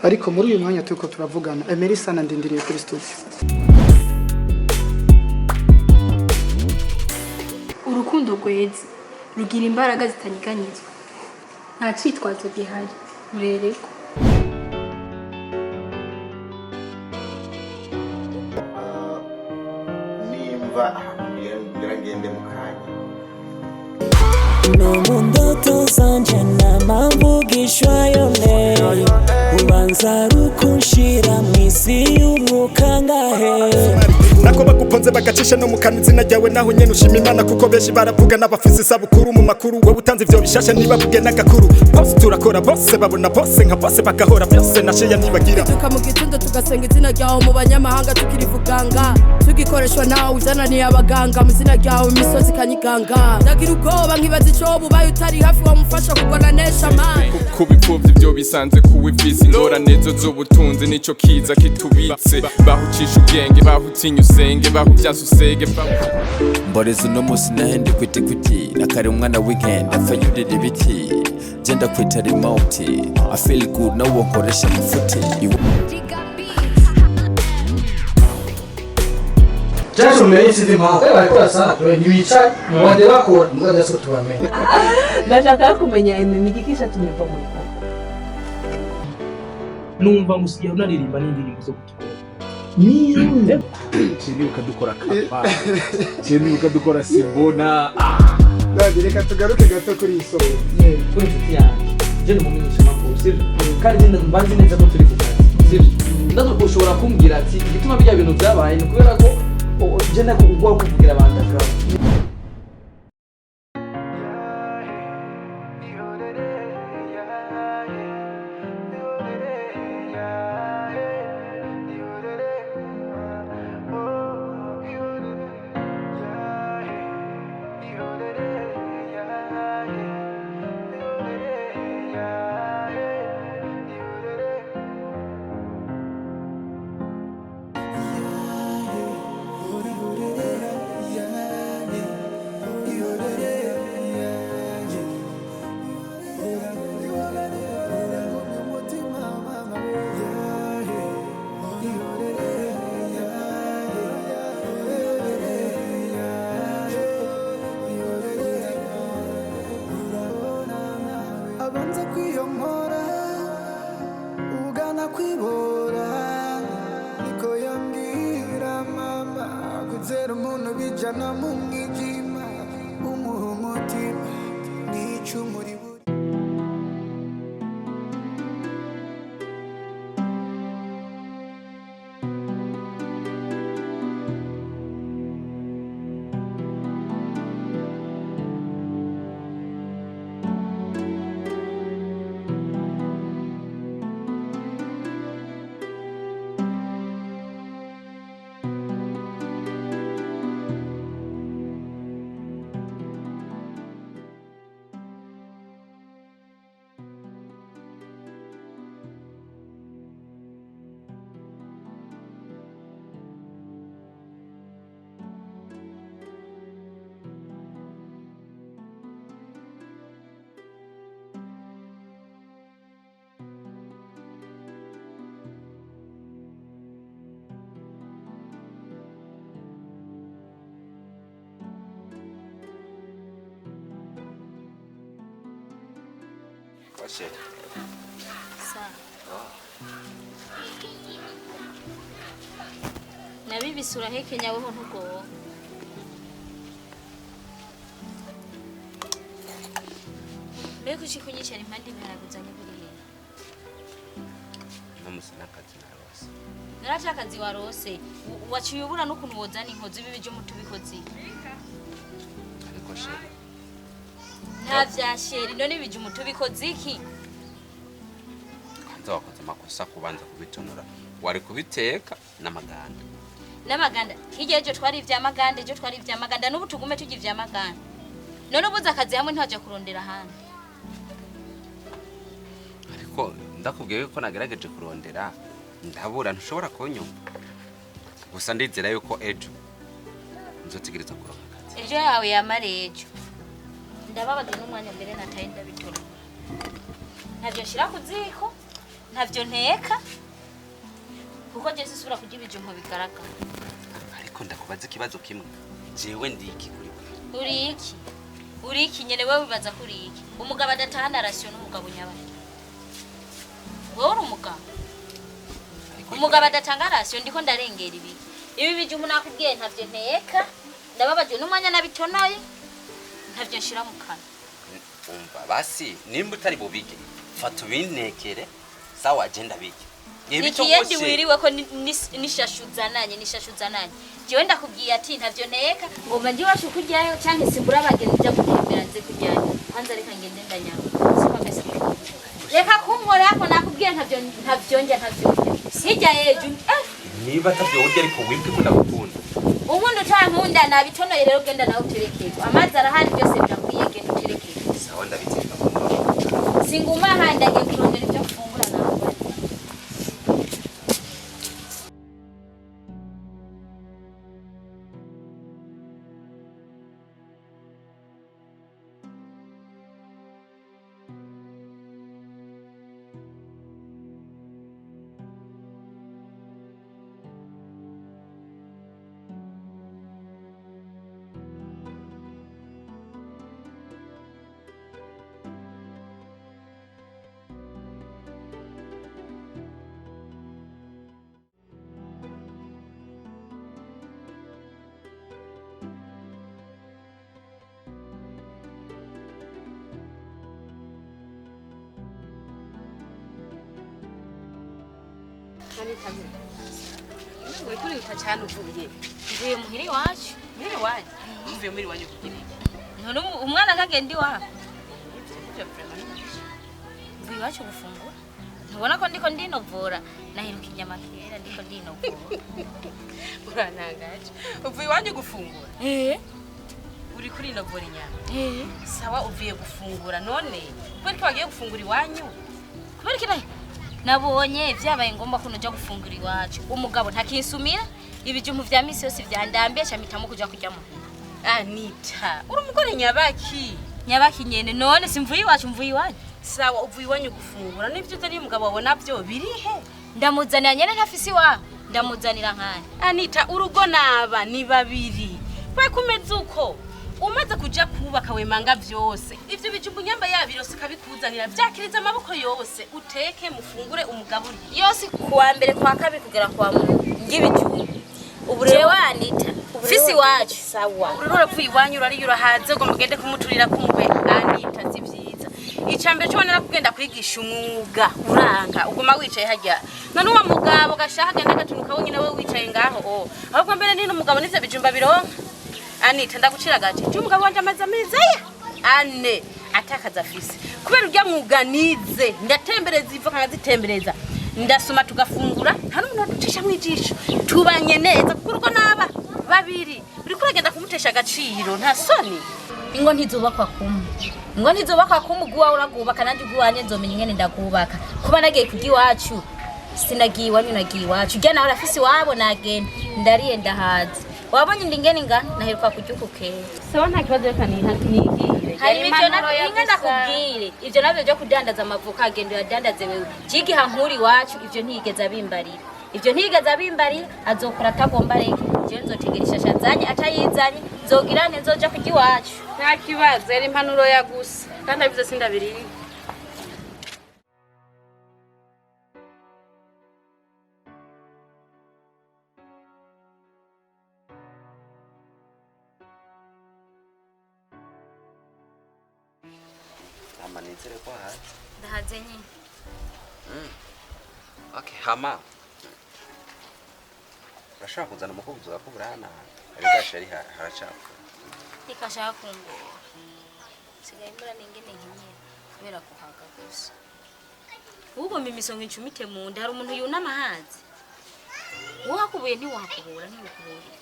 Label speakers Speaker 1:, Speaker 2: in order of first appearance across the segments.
Speaker 1: Ariko muri uyu mwanya turiko turavugana, Emery Sana ndindiriye kuri studio.
Speaker 2: Urukundo rweza rugira imbaraga zitanyeganyezwa, nta cyitwazo gihari, rurereko.
Speaker 3: Nimva ngira ngende mu kanya.
Speaker 4: No mu ndoto zanje namavugishwa yone, ubanza rukunshira mw'isi y'umwuka ngahe.
Speaker 5: Nako baguponze bagacisha no mu kanwa izina ryawe, naho nyene ushima Imana, kuko benshi baravuga n'abafise isabukuru mu makuru. Wowe utanze ivyo bishasha ntibavuge n'agakuru bose, turakora bose babona bose nka bose bagahora byose na sheya ntibagira.
Speaker 6: Tuka mu gitondo tugasenga izina ryawe mu banyamahanga, tukirivuganga tugikoreshwa nawe uzananiye abaganga. Mu izina ryawe imisozi ikanyiganga, ndagira ubwoba nkibaza ico bubaye utari hafi wamufasha kugwana nesha mani.
Speaker 7: Kuba imfuvyi ibyo bisanzwe, kuba ifise ingorane zo z'ubutunzi nico kiza kitubitse. Bahucisha ubwenge, bahutinya usenge, bahuvyaza usege.
Speaker 8: Mboreza uno munsi nahende kwitikwiti nakari umwana w'inkende apfa yurira ibiti, genda kwita remote. I feel good nawo nkoresha amafuti.
Speaker 9: Jackson mbere sinzi impamvu kandi barakora sana kure, ntibicaye bajya bakora mbwa ndetse ko tubamenye.
Speaker 10: Ndashaka kumenya ni igiki cyatumye uva mu rugo.
Speaker 11: Numva ngo usigaye unaririmba n'indirimbo zo gutukura.
Speaker 12: Sinibuka dukora kapa, sinibuka dukora simbona.
Speaker 1: Dadi, reka tugaruke gato kuri iyi soko.
Speaker 9: Kuri inshuti yanjye, je ni umumenyeshamakuru, sibyo? Kandi mba nzi neza ko turi ku kazi, sibyo? Ndazo ushobora kumbwira ati igituma bya bintu byabaye ni kubera ko je nako ugwa kuvugira abantu akaba.
Speaker 13: Abanza kwiyomora ugana kwibora, niko yambwira mama. Kuzera umuntu bijana mu mwijima, umuha umutima n'icumu ribura.
Speaker 14: Nabibisura hekenya weho ntugowe. Mbega uci kunyicara impande ibiharaguzanye buri hehe?
Speaker 15: Namusi n'akazi narose.
Speaker 14: Naraca akazi warose, waciye ubura n'ukuntu wozana inkozi bibi byo mutubikozi.
Speaker 15: Ariko chéri.
Speaker 14: Nta vya chéri, none ibije umutubikozi iki?
Speaker 15: Kwanza wakoze amakosa kubanza kubitonora, wari kubiteka n'amaganda.
Speaker 14: N'amaganda hirya ejo twari ivy'amaganda, ejo twari ivy'amaganda, n'ubu tugume turya ivy'amaganda. None ubuze akazi hamwe ntaja kurondera ahandi.
Speaker 15: Ariko ndakubwiye yuko nagerageje kurondera ndabura, ntushobora kunyumva. Gusa ndizera yuko ejo nzotegereza kuronka akazi.
Speaker 14: Ejo yawe yamara ejo. Ndababaza n'umwanya mbere nataye ndabitora. Ntavyo nshira ku ziko, Ntavyo nteka. Kuko je sisubira kurya ibijumbu bigaragara.
Speaker 15: Ariko ndakubaza ikibazo kimwe. Jewe ndi iki kuri wewe?
Speaker 14: Uri iki? Uri iki nyene wewe wibaza ko uri iki? Umugabo adatahana rasiyo n'umugabo nyabaki. Wowe uri umugabo. Umugabo adatanga rasiyo ndiko ndarengera ibi. Ibi bijumbu nakubwiye ntavyo nteka. Ndababajwe n'umwanya nabitonoye. Ntavyo nshira mu kanwa.
Speaker 15: Umva basi nimba utari bubige fata ubintekere sawa agenda bige.
Speaker 14: Nikiyendi wiriwe ko nishashuzananye nishashuzananye. Jewe ndakubwiye ati ntavyo nteka ngomba ndi wacu kuryayo canke simbura abagenzi nja gutembera nze kuryayo. Kwanza reka ngende ndanyaruka. Siko mbese. Reka kunkorako nakubwiye ntavyo ntavyo njya ntavyo. Hirya yejo
Speaker 15: Niba atavyo urya ariko wibwe ko ndagukunda.
Speaker 14: Ubundi utankunda nabitonoye rero genda nawe uterekeko. Amazi arahari byose birakwiye genda uterekeko.
Speaker 15: Sawa ndabiteka.
Speaker 14: Singuma handi agiye kurondera ibyo mfungura nawe.
Speaker 10: Urihuta cyane uvuye.
Speaker 14: Mvuye muhira iwacu.
Speaker 10: Muhira iwanyu? Uvuye muhira iwanyu kugira iki?
Speaker 14: None umwana ntagenda iwabo. Mvuye iwacu gufungura. Ntubona ko ndiko ndinovora naheruka inyama kera ndiko ndinovora.
Speaker 10: Urantangaje. Uvuye iwanyu gufungura?
Speaker 14: Eh.
Speaker 10: Uri kuri inovora inyama?
Speaker 14: Eh.
Speaker 10: Sawa uvuye gufungura none kubera ko wagiye gufungura iwanyu?
Speaker 14: Kubera iki nabonye vyabaye ngombwa ko noja gufungura iwacu. Umugabo ntakinsumira ibijumbu vya misi yose vyandambiye camitamo kuja kurya muhira.
Speaker 10: Anita, uri umugore nyabaki.
Speaker 14: Nyabaki nyene none simvuye iwacu mvuye iwanyu.
Speaker 10: Sawa uvuye iwanyu gufungura nivyo utari umugabo wawe navyo birihe?
Speaker 14: Ndamuzanira nyene ntafisi iwabo. Ndamuzanira nkane.
Speaker 10: Anita, urugo naba ni babiri. Kwe kumeze uko umaze kuja kubaka wemanga vyose ivyo bijumbu nyamba yabirose ukabikuzanira vyakiriza amaboko yose uteke mufungure umugaburire
Speaker 14: yose kuwa mbere kwa kabiri kugera kwa mungu ngibijumbu. Ubu rero Anita fisi iwacu
Speaker 10: sawa ururapfuye iwanyu urariye urahaze ngo mugende kumuturira kumwe. Anita si vyiza. Icambere cyo wanara kugenda kwigisha umwuga uranga uguma wicaye hajya none uwo mugabo gashaka agenda agatunuka wenyine we wicaye ngaho oh ahubwo mbere nino umugabo nivyo bijumba bironka. Anita ndagucira gace umugabo wanje amaze amezi aya ane atakaza afise kubera urya mwuga nize ndatembereza ivo nkanazitembereza ndasoma tugafungura nta n'umuntu aducisha mwijisho tubanye neza kuko urugo naba babiri uriko uragenda kumutesha agaciro nta soni.
Speaker 14: Ingo ntizubakwa kumwe. Ingo ntizubakwa kumwe uguwa uragubaka nanje uguwanye nzomenya ingene ndagubaka. Kuba nagiye kurya iwacu sinagiye iwanyu nagiye iwacu. Urya nawe urafise iwabo nagenda ndariye ndahaze. Wabonye ndi ngene ingana naheruka kurya uku kera.
Speaker 10: Sawa nta kibazo reka nigire.
Speaker 14: Hanyuma ivyo nabyo ndakubwire ivyo navyo byo kudandaza amavuka agenda uyadandaze wewe. Jigiha nkuri iwacu ivyo ntiyigeze abimbarira. Ivyo ntiyigeze abimbarira azokora atagomba reke. Jewe nzotegera ishasha nzanye atayizanye nzogirane nzoja kurya iwacu.
Speaker 10: Nta kibazo yari impanuro ya gusa kandi abivuze sindabiriye.
Speaker 15: Hama nizere ko haze.
Speaker 14: Ndahaze nyine.
Speaker 15: Okay, hama. Urashobora kuzana umukubuzo wakubura hano hantu. Ariko shari haracapfa.
Speaker 14: Nikashaka kungora. Sigaye mbura ningene nkinyera kubera kuhaga gusa. Ugomba imisonga incumite mu nda hari umuntu yunama hanze. Uhakubuye ntiwahakubura ntiwukubura.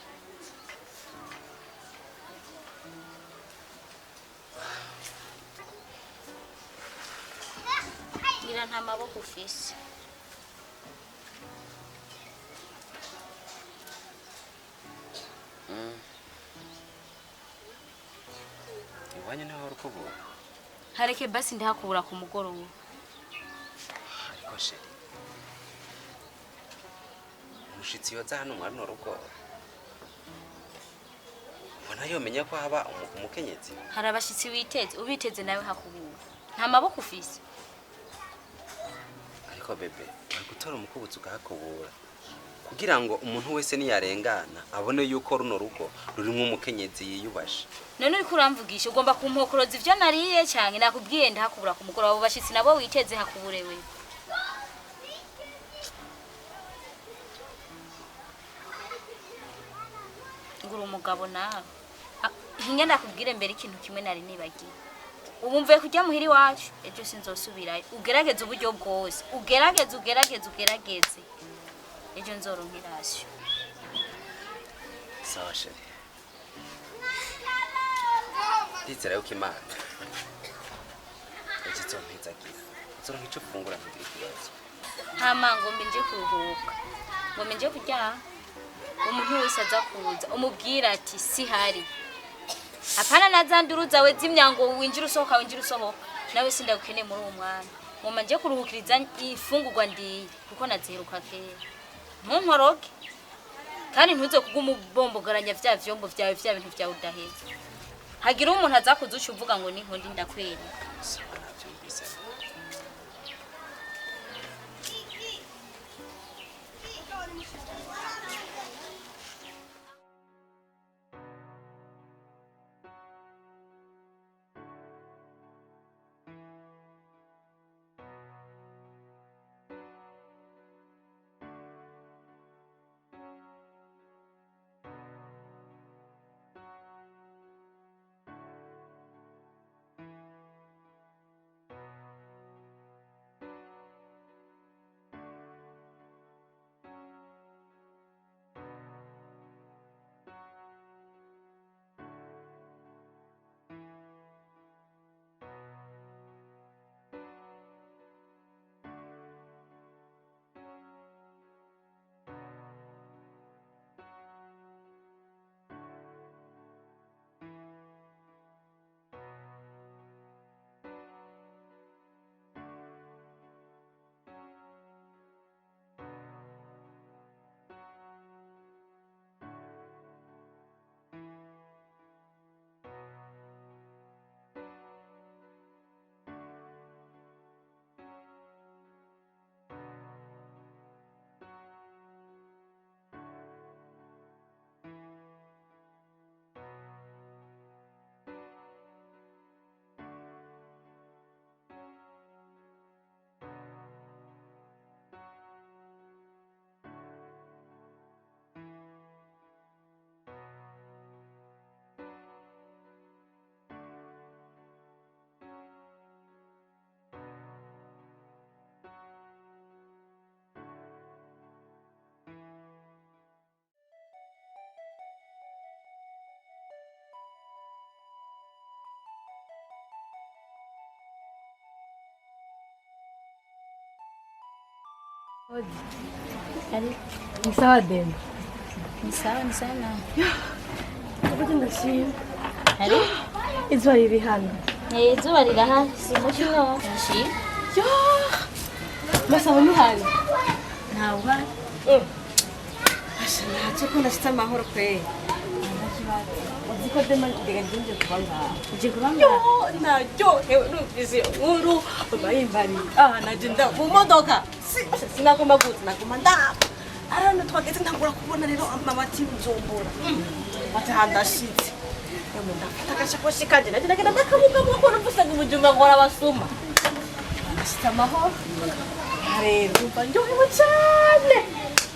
Speaker 14: Ngira nta maboko ufise.
Speaker 15: Iwanyu niho hari ukubura.
Speaker 14: Hareke basi ndahakubura ku mugoroba.
Speaker 15: Ariko sheri, Umushitsi yoza hano muri runo rugo ubona yomenya ko haba umukenyezi.
Speaker 14: Hari abashitsi witeze, ubiteze nawe hakubura. Nta maboko ufise.
Speaker 15: Ariko bebe, bari gutora umukubutsi ukahakubura kugira ngo umuntu wese niyarengana abone yuko runo rugo rurimwo umukenyezi yiyubashe.
Speaker 14: None uriko uramvugisha ugomba kumpokoroza ivyo nariye canke nakubwiye ndahakubura ku mugoroba, abo bashitsi nabo witeze hakubure wewe. Ngura umugabo nawe. Hinge nakubwire mbere ikintu kimwe nari nibagiye. Ubu mvuye kujya muhira iwacu, ejo sinzosubirayo. Ugerageze uburyo bwose, ugerageze ugerageze ugerageze. Ejo nzoronka irasiyo.
Speaker 15: Sawa chérie. Ndizera yuko Imana ejo izompezagira. Uzoronka ico ufungura ntugire ikibazo.
Speaker 14: Hama ngombe nje kuruhuka, ngombe nje kuryama. Umuntu wese aza kuza umubwira ati sihari. Hapana na za nduru zawe z'imyango winjira usohoka winjira usohoka. Nawe sindagukeneye muri uwo mwanya. Ngomba nje kuruhukiriza ifungurwa ndiye kuko naziheruka kera. Ntunkoroke kandi ntuze kuguma ubombogaranya vya vyombo vyawe vya bintu vyawe udaheza. Hagira umuntu aza kuza uca uvuga ngo niho ndi ndakwereka.
Speaker 15: Sawa navyumvise.
Speaker 16: Ni sawa Dema.
Speaker 14: Ni sawa, ni sawa nawe.
Speaker 16: Ubundi ndashima.
Speaker 14: Hari?
Speaker 16: Izuba riri hano.
Speaker 14: Eh, izuba rirahari, si muco no. Ndashima.
Speaker 16: Yo! Masabo ntuhari.
Speaker 14: Ntawe uhari.
Speaker 16: Asha ntacyo ko ndashitse amahoro kwe. Uzi ko Dema ndega nje kuba ngaha.
Speaker 14: Uje kuba
Speaker 16: ngaha? Yo, naryohewe numvise iyo nkuru bayimbariye. Ah, naje nda mu modoka. Sinagomba guza, nagomba ndaba. Arano twageze ntangura kubona rero amabati y'Bujumbura. Bati handashitse. Yamwe ndafata agashakoshi kanje naje nagenda ndakabugabuga ko numvise ngo Bujumbura ngo arabasuma. Ndashitse amahoro. Rero numva ndyohewe cyane.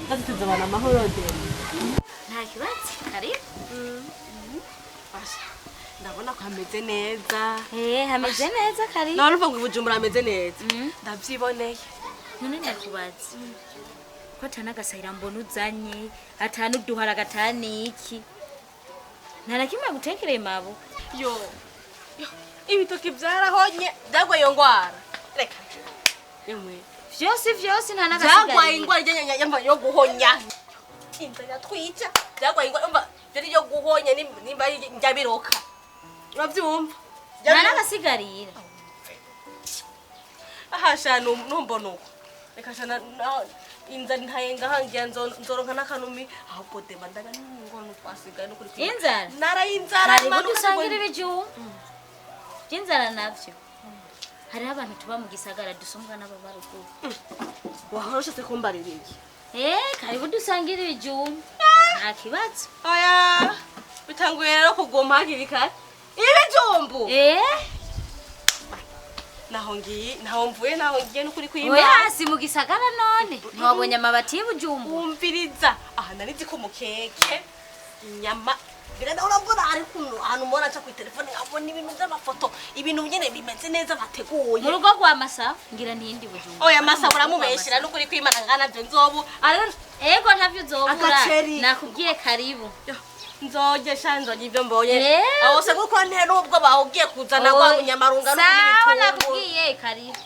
Speaker 16: Ndazi tuzobana amahoro Dema.
Speaker 14: Nta kibazo, karibu.
Speaker 16: Basha, ndabona ko hameze neza.
Speaker 14: Eh, hameze neza karibu.
Speaker 16: None uvuga ngo Bujumbura hameze neza. Ndavyiboneye.
Speaker 14: None ndakubaza. Ko atana agasahira mbona uzanye, atana uduhara agatana iki. Nta na kimwe agutekereye mabo.
Speaker 16: Yo. Yo, ibitoki vyarahonye, byagwaye iyo ngwara. Reka. Emwe.
Speaker 14: Vyose vyose nta n'agasigariye.
Speaker 16: Byagwaye ingwara ijyanye yamba yo guhonya. Inzara yatwica. Byagwaye ingwara umva byari yo guhonya nimba ari njyabiroka. Uravyumva?
Speaker 14: Nta n'agasigarira.
Speaker 16: Aha sha numbona uko. Reka sha Inzara ntaye ngahangira nzoronka n'akanumi ahubwo dema ndaga n'ingono twasigaye no kuri
Speaker 14: Inzara?
Speaker 16: Naraye inzara
Speaker 14: Karibu
Speaker 16: imanuka
Speaker 14: dusangire
Speaker 16: tugwa-
Speaker 14: ibijumba. By'inzara navyo. Hariho abantu tuba mu gisagara dusumbwa n'ababa ruguru.
Speaker 16: Wahora ushatse kumbarira iki?
Speaker 14: Karibu dusangire ibijumba. Nta kibazo.
Speaker 16: Oya, bitanguye rero kuguma hakiri kare. Ibijumbu! Naho ngiye, naho mvuye, naho ngiye n'ukuri kw'Imana.
Speaker 14: Oya, si mu gisagara none. Ntiwabonye amabati y'ibijumbu.
Speaker 16: Umviriza, aha nari nzi ko mukeke, inyama, birenda urabona ariko ahantu mbona nca kw'itelefone nkabona ibintu by'amafoto, ibintu nyene bimeze neza bateguye.
Speaker 14: Mu rugo rwa Masa ngira ntiyindi bujumbu.
Speaker 16: Oya, Masa uramubeshera n'ukuri kw'Imana ngana navyo nzobu.
Speaker 14: Ego ntavyo uzobura.
Speaker 16: Agaceri.
Speaker 14: Nakubwiye karibu.
Speaker 16: Nzoge sha nzoge ibyo mbonye.
Speaker 14: Eh.
Speaker 16: Aho se kuko nte nubwo bawugiye kuzana kwa munyamarunga no kuri
Speaker 14: Sawa
Speaker 16: bitunguru.
Speaker 14: nakubwiye karibu.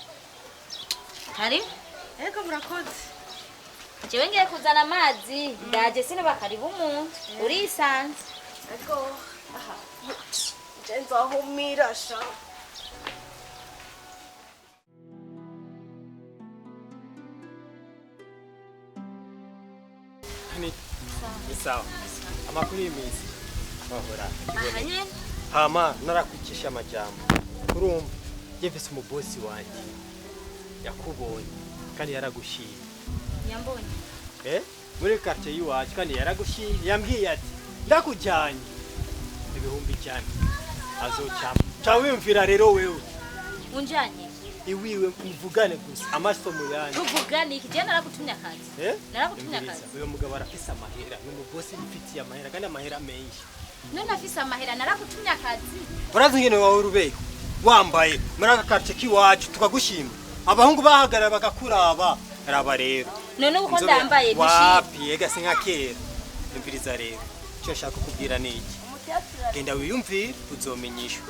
Speaker 14: Karibu.
Speaker 16: Ego murakoze.
Speaker 14: Jewe ngiye kuzana amazi. Ndaje sinaba karibu umuntu. Urisanze.
Speaker 16: Ego. Aha. Je nzohumira sha.
Speaker 17: Ni sawa. Amakuru y'iminsi bahora.
Speaker 14: Aha nyene.
Speaker 17: Hama narakwicisha amajambo. Urumva je mfise umubosi wanje yakubonye kandi yaragushiye.
Speaker 14: Yambonye.
Speaker 17: Muri quartier y'iwacu kandi yaragushiye yambwiye ati ndakujyanye 100,000 azocama. Ca wiyumvira rero wewe
Speaker 14: Unjanye.
Speaker 17: iwiwe mvugane gusa amasomo yanjye.
Speaker 14: Tuvugane iki je naragutumye akazi. Naragutumye akazi.
Speaker 17: Uyo mugabo arafise amahera, ni umubosi yifitiye amahera kandi amahera menshi.
Speaker 14: None afise amahera naragutumye akazi.
Speaker 17: Urazi ingene wawe urubeko wambaye muri aka quartier k'iwacu tukagushima abahungu bahagarara bakakuraba raba rero
Speaker 14: None uko
Speaker 17: Inzobe-
Speaker 14: ndambaye dushima.
Speaker 17: wapi ega si nka kera imviriza rero icyo nshaka kukubwira ni iki genda wiyumvire uzomenyeshwa.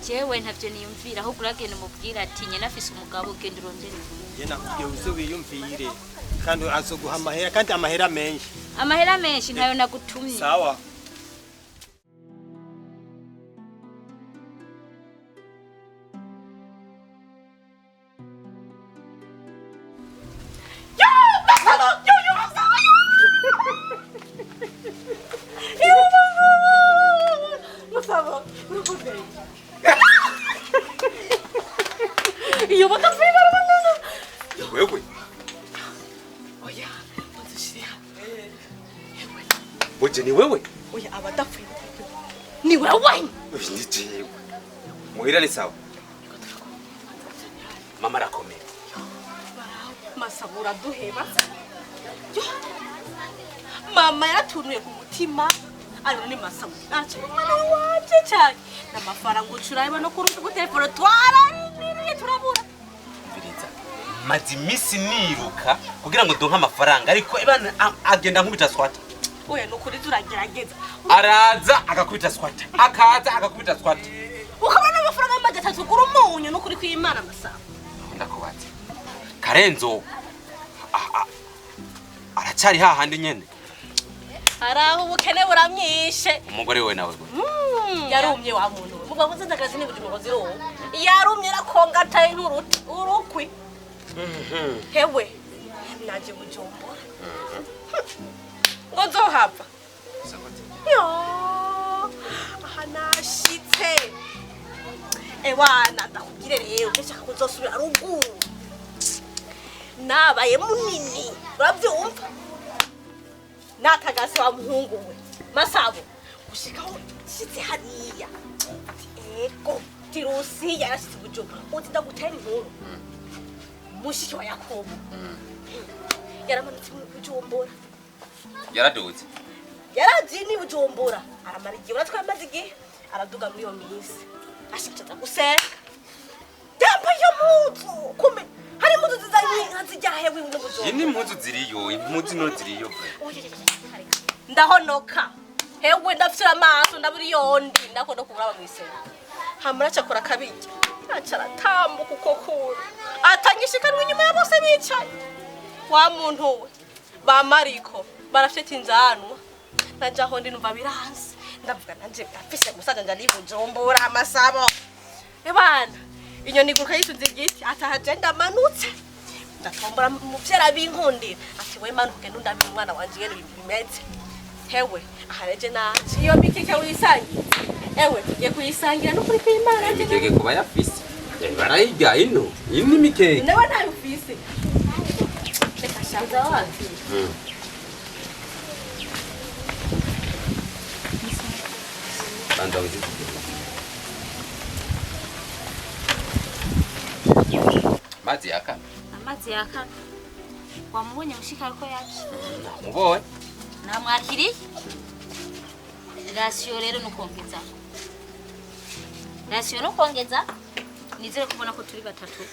Speaker 14: Jewe ntavyo niyumvira ahubwo uragenda umubwira ati nyene afise umugabo ugenda urondera uwundi.
Speaker 17: Je nakubwiye uze wiyumvire kandi azoguha amahera kandi amahera menshi.
Speaker 14: Amahera menshi ntayo nagutumye.
Speaker 17: Sawa.
Speaker 16: Masabo, urakoze. Iyo bakapfuye barabonana.
Speaker 15: Wewe
Speaker 16: Oya, badushira.
Speaker 15: buje ni wewe?
Speaker 16: Oya, abadapfuye. Ni wewe.
Speaker 15: Ni jewe. Muhira ni sawa. Mama arakomeye.
Speaker 16: Masabo uraduheba. Yo. Mama yaratunuye ku mutima. Ariko ni Masabo. Acha umwana wanje cyane. N'amafaranga ucurayeba no kuri ku telefone twararindiriye turabura.
Speaker 15: Mviriza. Maze iminsi niruka kugira ngo donke amafaranga ariko ibana agenda nkubita swata.
Speaker 16: Oya, nukuri turagerageza.
Speaker 15: Araza agakubita swata. Akaza agakubita swata.
Speaker 16: Ukabona amafaranga y'amajana atatu ugura umunyu nukuri kw'Imana Masabo.
Speaker 15: Ndakubatse. Karenzo aracyari hahandi nyene.
Speaker 16: Araho ubukene buramyishe.
Speaker 15: Umugore we nawe gwe.
Speaker 16: Yarumye wa muntu we. Mugabo nzi akazi ni bujuma ziro. Yarumye rakonga taye nk'uruti urukwi. Hewe naje Bujumbura. Ngo nzohava. Yo, aha nashitse. Ewana ndakubwire rero ndashaka kuzosubira ruguru. Nabaye munini urabyumva? Natagase wa muhungu we Masabo gushikaho nshitse hariya. Ego tirusi yarashitse Bujumbura. Uti ndagutera inkuru. Mushiki wa Yakobo yaramanutse mu Bujumbura.
Speaker 15: Yaradutse.
Speaker 16: Yaragiye ni Bujumbura aramara igihe uratwaye amaze igihe araduga muri iyo minsi ashitse aza gusenga yambaye iyo mpuzu kumbe hari impuzu nziza nka zijya hewe mu Bujumbura.
Speaker 15: Iyi ni impuzu ziriyo, impuzu no ziriyo bre.
Speaker 16: Ndahonoka hewe ndafyura amaso ndabura iyo ndi ndakunda kuraba mw'isenge hamara acakora akabirya aca aratambuka uko kuntu atanyishikanwa inyuma ya bose bicaye wa muntu we ba Mariko barafite inzanwa nanje aho ndi numva biranse ndavuga nanje ndafise musaza nja ni Bujumbura Masabo ebana inyoni iguruka yisunze igiti ataha je ndamanutse Ndatombora muvyara binkundira ati we manu kugenda undabira umwana wanje ingene bimeze. Hewe ahareje naje iyo mikeke wisangiye. Ewe tugiye kuyisangira no kuri kwimana.
Speaker 15: Imikeke kuba yafise. Barayirya ino. Ino imikeke.
Speaker 16: Nawe ntayo ufise. Reka shaza wapi.
Speaker 15: Banza wizize. Mazi yaka.
Speaker 14: Amazi yaka. Wamubonye mushika ariko yaje.
Speaker 15: Namubonye.
Speaker 14: Namwakiriye. Rasiyo rero nukongeza. Rasiyo nukongeza. Nizere kubona ko turi batatu.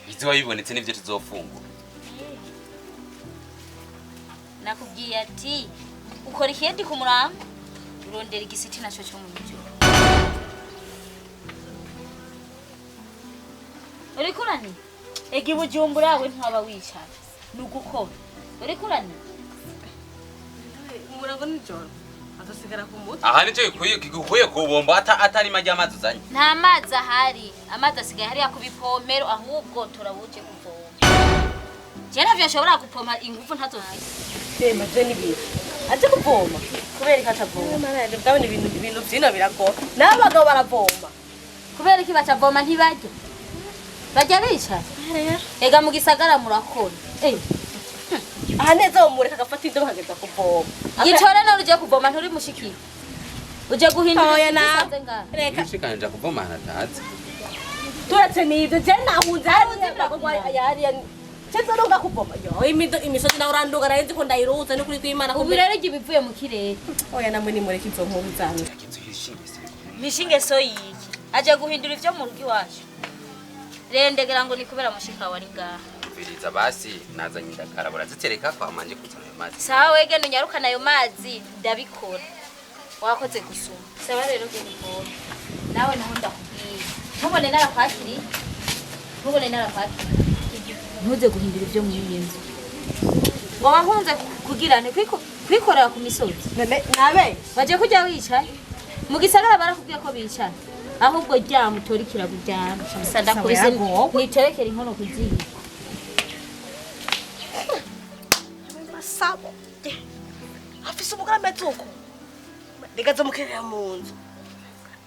Speaker 15: Biziba bibonetse nivyo tuzofungura.
Speaker 14: Nakubwiye ati ukora ikindi ku murango urondera igisiti naco cyo mu ijoro. Urikurani? Egi Bujumbura we ntwaba wicara. Nugukora. Urikurani?
Speaker 16: Umurango nijoro. Azosigara ku mutwe.
Speaker 15: Aha nico gikwiye kubomba atari majya amazi uzanye.
Speaker 14: Nta mazi ahari. Amazi asigaye hariya ku bipomero ahubwo turabuje kuvoma. Je ntavyo nshobora gupompa ingufu ntazofise.
Speaker 16: Sema je nibiri. Aje kuvoma. Kubera iki atavoma? Mana yaje bwabona ibintu vyino biragora. N'abagabo baravoma.
Speaker 14: Kubera iki batavoma ntibarya? Bajya bicara. Ega mu gisagara murakora.
Speaker 16: Aha neza umureka agafata indobo akageza kuvoma.
Speaker 14: Yitore none uje kuvoma nturi mushikiye. Uje guhindura
Speaker 16: igisanze
Speaker 14: ngaha.
Speaker 16: Reka.
Speaker 15: Mushikanje kuvoma natazi.
Speaker 16: Turetse nivyo je nahunze hari yari cyezo nunga kuvoma. Yo imisozi nawe uranduga narinzi ko ndayiruza no kuri kwimana.
Speaker 14: Ubu rero igihe bivuye mu kirere.
Speaker 16: Oya namwe nimureke izo nkuru zanyu.
Speaker 14: Mishinge so yiki. Aje guhindura ivyo mu rugo iwacu. Rendegera ngo ni kubera mushika wari ngaha.
Speaker 15: Biriza basi nazanye indakara burazitereka kwa manje kuzana ayo mazi.
Speaker 14: Sawa wege ntunyarukana ayo mazi ndabikora. Wakoze gusuma. Sawa rero genda uvome. Nawe naho ndakubwiye. Ntubone narakwakiriye. Ntubone narakwakiriye. Ntuze guhindura ivyo muri iyi nzu. Ngo wahunze kugira nte kwikorera ku misozi.
Speaker 16: Nabe
Speaker 14: baje kujya wicaye. Mu gisagara barakubwiye ko bicaye. Ahubwo ryama utore ikirago uryame. Gusa ndakubise niterekere inkono ku ziko.
Speaker 16: Masabo. Afise umugore ameze uko. Reka zomukerera mu nzu.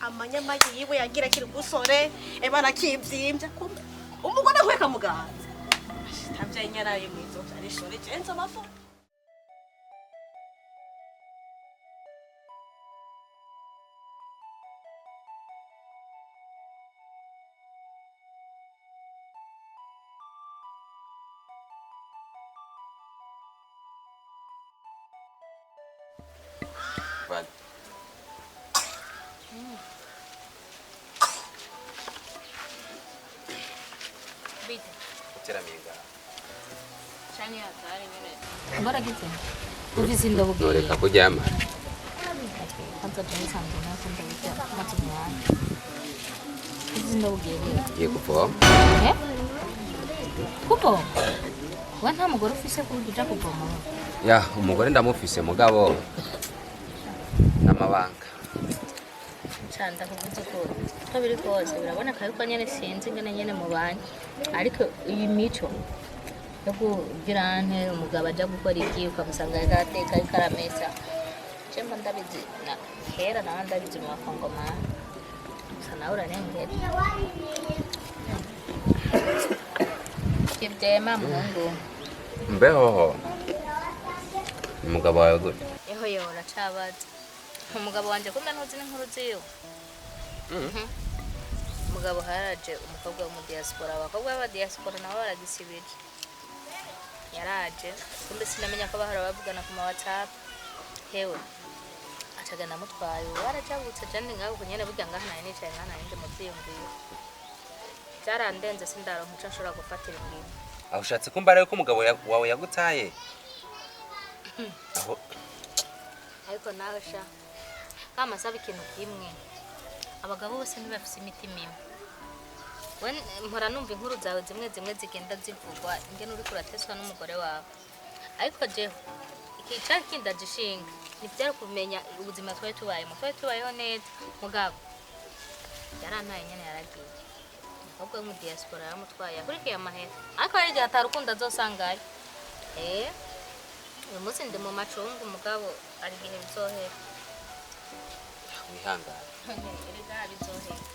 Speaker 16: Amanyama yiwe yagira kiri gusore, ebana kivyimbya kumbe. Umugore akweka muganza. Tavya inyaraye mwizo ari shore jenzo mafu.
Speaker 14: Bite.
Speaker 15: Uteramiye ngaha.
Speaker 14: Shani hatari nyene. Mbora gite. Ufise indobo geye.
Speaker 15: Noreka kuryama.
Speaker 14: Kwanza tunasanzwe nakunda gute maze umwanya. Ufise indobo geye.
Speaker 15: Ngiye kuvoma.
Speaker 14: Eh? Kuvoma? We nta mugore ufise ku buryo uja kuvoma?
Speaker 15: Ya, umugore ndamufise mugabo n'amabanga.
Speaker 14: Canda kuvuze ko uko biri kose biraboneka yuko nyene sinzi ingene nyene mubanye ariko iyi mico yo kugira nte umugabo aja gukora iki ukamusanga ariko arateka ariko aramesa je mba ndabizi na kera nawe ndabizi mu bakongomani gusa nawe urarengera ivyema muhungu
Speaker 15: Mbehoho. Umugabo wawe gute?
Speaker 14: Eho yewe uracabaza umugabo wanje kumbe ntuzi n'inkuru ziwe. Umugabo haraje umukobwa wo mu diaspora, abakobwa b'aba diaspora nabo baragisibije. Yaraje kumbe sinamenya ko bahora bavugana ku ma WhatsApp. Hewe acagenda amutwaye ubu arajabutse je ndi ngaho kunyene burya ngaha nari nicaye ngaha nari ndi mu vyiyumviro. Vyarandenze sindaronka ico nshobora gufatira ingingo.
Speaker 15: Aho ushatse kumbara yuko umugabo wawe yagutaye? Aho
Speaker 14: ariko nawe sha kama saba ikintu kimwe abagabo bose ntibafise imitima imwe. We mpora numva inkuru zawe zimwe zimwe zigenda zivugwa ingene uriko urateswa n'umugore wawe, ariko jeho ikicara kindagishinga ntivyari kumenya ubuzima twari tubayemo. Twari tubayeho neza mugabo yarantaye nyene yaragiye. Umukobwa wo mu diaspora yaramutwaye akurikiye amahera. Ariko hari igihe atarukundo azosangayo. Uyu munsi ndi mu macungu mugabo ari igihe bizohera.
Speaker 15: Wihangane.
Speaker 14: Erega bizohera.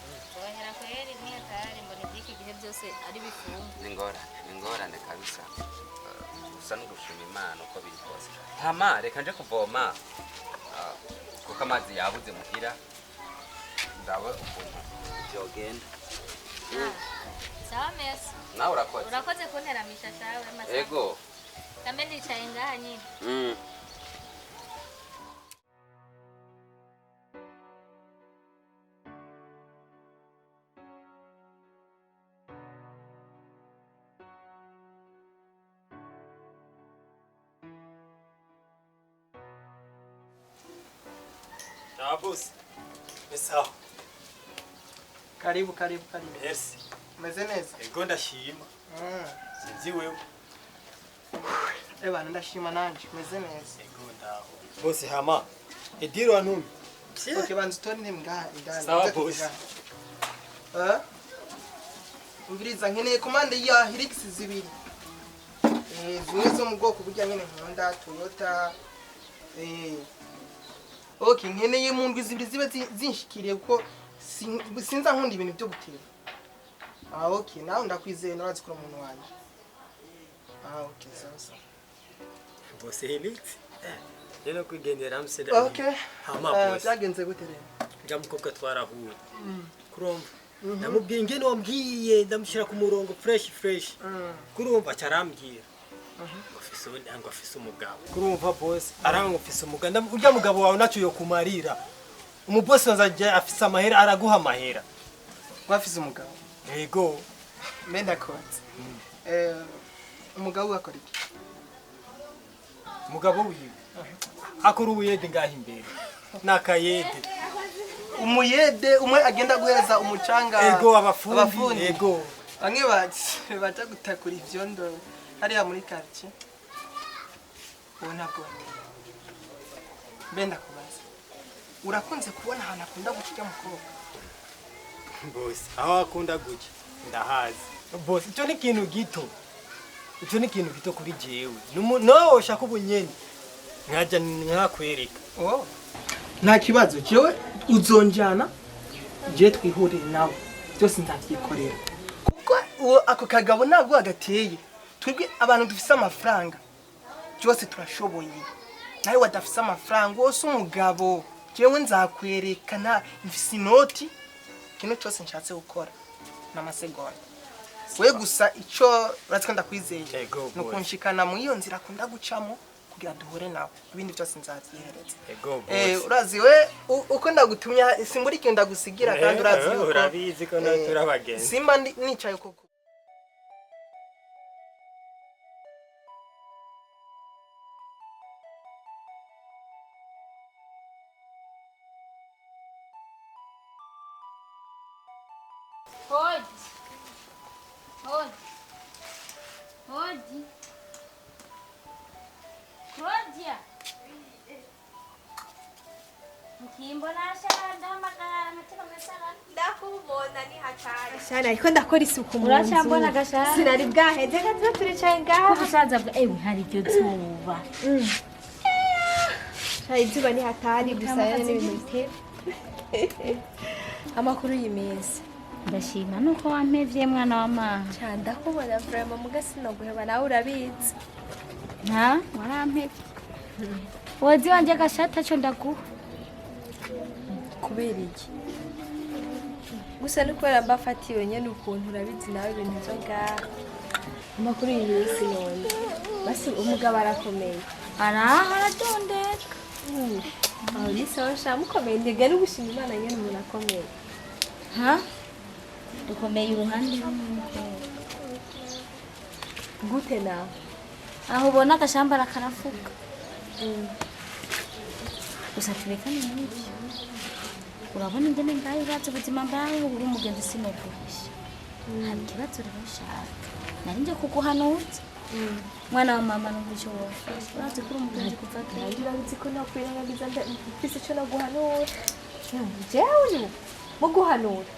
Speaker 14: Bizohera kweri ntiyatari mbona iby'iki gihe byose ari bifunga.
Speaker 15: Ni ingorane kabisa. Gusa no gushima Imana uko biri kose. Hama reka nje kuvoma. Kuko amazi yabuze muhira. Ndawe ukuntu byogenda.
Speaker 14: Sawa mesi.
Speaker 15: Nawe urakoze.
Speaker 14: Urakoze kunteramisha shawe masa.
Speaker 15: Ego.
Speaker 14: Kambe ndicaye ngaha nyine.
Speaker 17: Boss. Ni sawa.
Speaker 1: Karibu karibu karibu.
Speaker 17: Merci.
Speaker 1: Umeze neza?
Speaker 17: Ego ndashima. Sinzi wewe.
Speaker 1: Eba ndashima nanje, umeze neza.
Speaker 17: Ego ndaho. Boss hama. Ediro anumi.
Speaker 1: Okay, banza utore intebe ngaha indani.
Speaker 17: Sawa boss.
Speaker 1: Umviriza nkeneye komande ya Hilux zibiri. Zimwe zo mu bwoko burya nyene nkunda Toyota. Okay, nkeneye mu ndwi zibiri zibe zinshikiriye kuko sinza nkunda ibintu byo gutera. Okay, nawe ndakwizeye nurazi kuri umuntu wanje. Okay, sawa sawa.
Speaker 17: Boss Helix. Rero kwigendera Amsterdam.
Speaker 1: Okay.
Speaker 17: Hama boss.
Speaker 1: Byagenze gute rero?
Speaker 17: Njya mukobwa twarahuye. Kurumva. Namubwiye ingene wambwiye ndamushyira ku murongo fresh fresh. Kurumva cyarambwira. Ofise ngo afise umugabo. Kurumva boss aranga ofise umugabo. Urya mugabo wawe naco yo kumarira. Umuboss wanzajya afise amahera araguha amahera.
Speaker 1: Wafise umugabo?
Speaker 17: Yego.
Speaker 1: Mbe ndakotse. Umugabo akora iki?
Speaker 17: Umugabo wiwe akora ubuyede ngaho imbere. Nakayede.
Speaker 1: Umuyede umwe agenda guhereza umucanga.
Speaker 17: Ego abafundi. Ego.
Speaker 1: Bamwe baca gutakura ivyondo hariya muri quartier. Uwo ntabwo bateye. Mbe ndakubaza. Urakunze kubona ahantu akunda guca ujya mukobwa?
Speaker 17: Boss, aho akunda guca ndahazi. Boss, icyo ni ikintu gito. Icyo ni ikintu gito kuri jewe. No ushaka ubunyene. Nkajya nkakwereka.
Speaker 1: Oh. Nta kibazo, jewe uzonjana je twihurire nawe. Byose nzavyikorera. Kuko uwo ako kagabo ntabwo agateye. Twebwe abantu dufise amafaranga. Byose turashoboye. Nawe wadafise amafaranga wose umugabo. Jewe nzakwerekana mfise inoti. Kino cyose nshatse gukora n'amasegonda. We gusa ico uratse ndakwizeye no kunshikana mu iyo nzira akunda gucamo kugira duhure nawe. Ibindi byose nzavyihereza. Urazi we uko ndagutumya simburi ikintu ndagusigira kandi urazi yuko
Speaker 17: urabizi ko naturabagenzi.
Speaker 1: Simba nicaye koko.
Speaker 14: Hodi. Hodi. Hodi. Claudia. Nkimbona ndahamagara amategeko mesara.
Speaker 18: Ndakubona ni hatari. Shana ariko ndakora isuku mu nzu.
Speaker 14: Uracyambona gashana.
Speaker 18: Sinari bwaheze gato turicaye ngaha.
Speaker 14: Kubusaza bwa ewe hari iryo zuba.
Speaker 18: Shana izuba ni hatari gusa n'ibintu bitera. Amakuru y'iminsi.
Speaker 14: Ndashima nuko wampevye mwana wa mama.
Speaker 18: Cha ndakubona vraiment muga sinoguheba nawe urabizi.
Speaker 14: Nta warampevye. Wozi wanje gashata cyo ndaguha.
Speaker 18: Kubera iki? Gusa ni kubera mbafatiwe nyene ukuntu urabizi nawe ibintu byo ngaha. Amakuru y'iminsi none. Basi umugabo arakomeye.
Speaker 14: Araha aradondeka.
Speaker 18: Aho ni sawa sha mukomeye ndega no gushima Imana nyene umuntu akomeye.
Speaker 14: Ha? Dukomeye uruhande rumwe.
Speaker 18: Gute nawe?
Speaker 14: Aho ubona agashambara karafuka. Gusa turekane n'ibyo. Urabona ingene mbaye urazi ubuzima mbaye uri umugenzi sinoguhisha. Hari ikibazo rero ushaka. Nari nje kuguhanuza. Mwana wa mama numva ico wofasha. Urazi ko uri umugenzi kuva kera.
Speaker 18: Nanjye urabizi ko nakwirengagiza mfise ico naguhanura. Jewe muguhanura.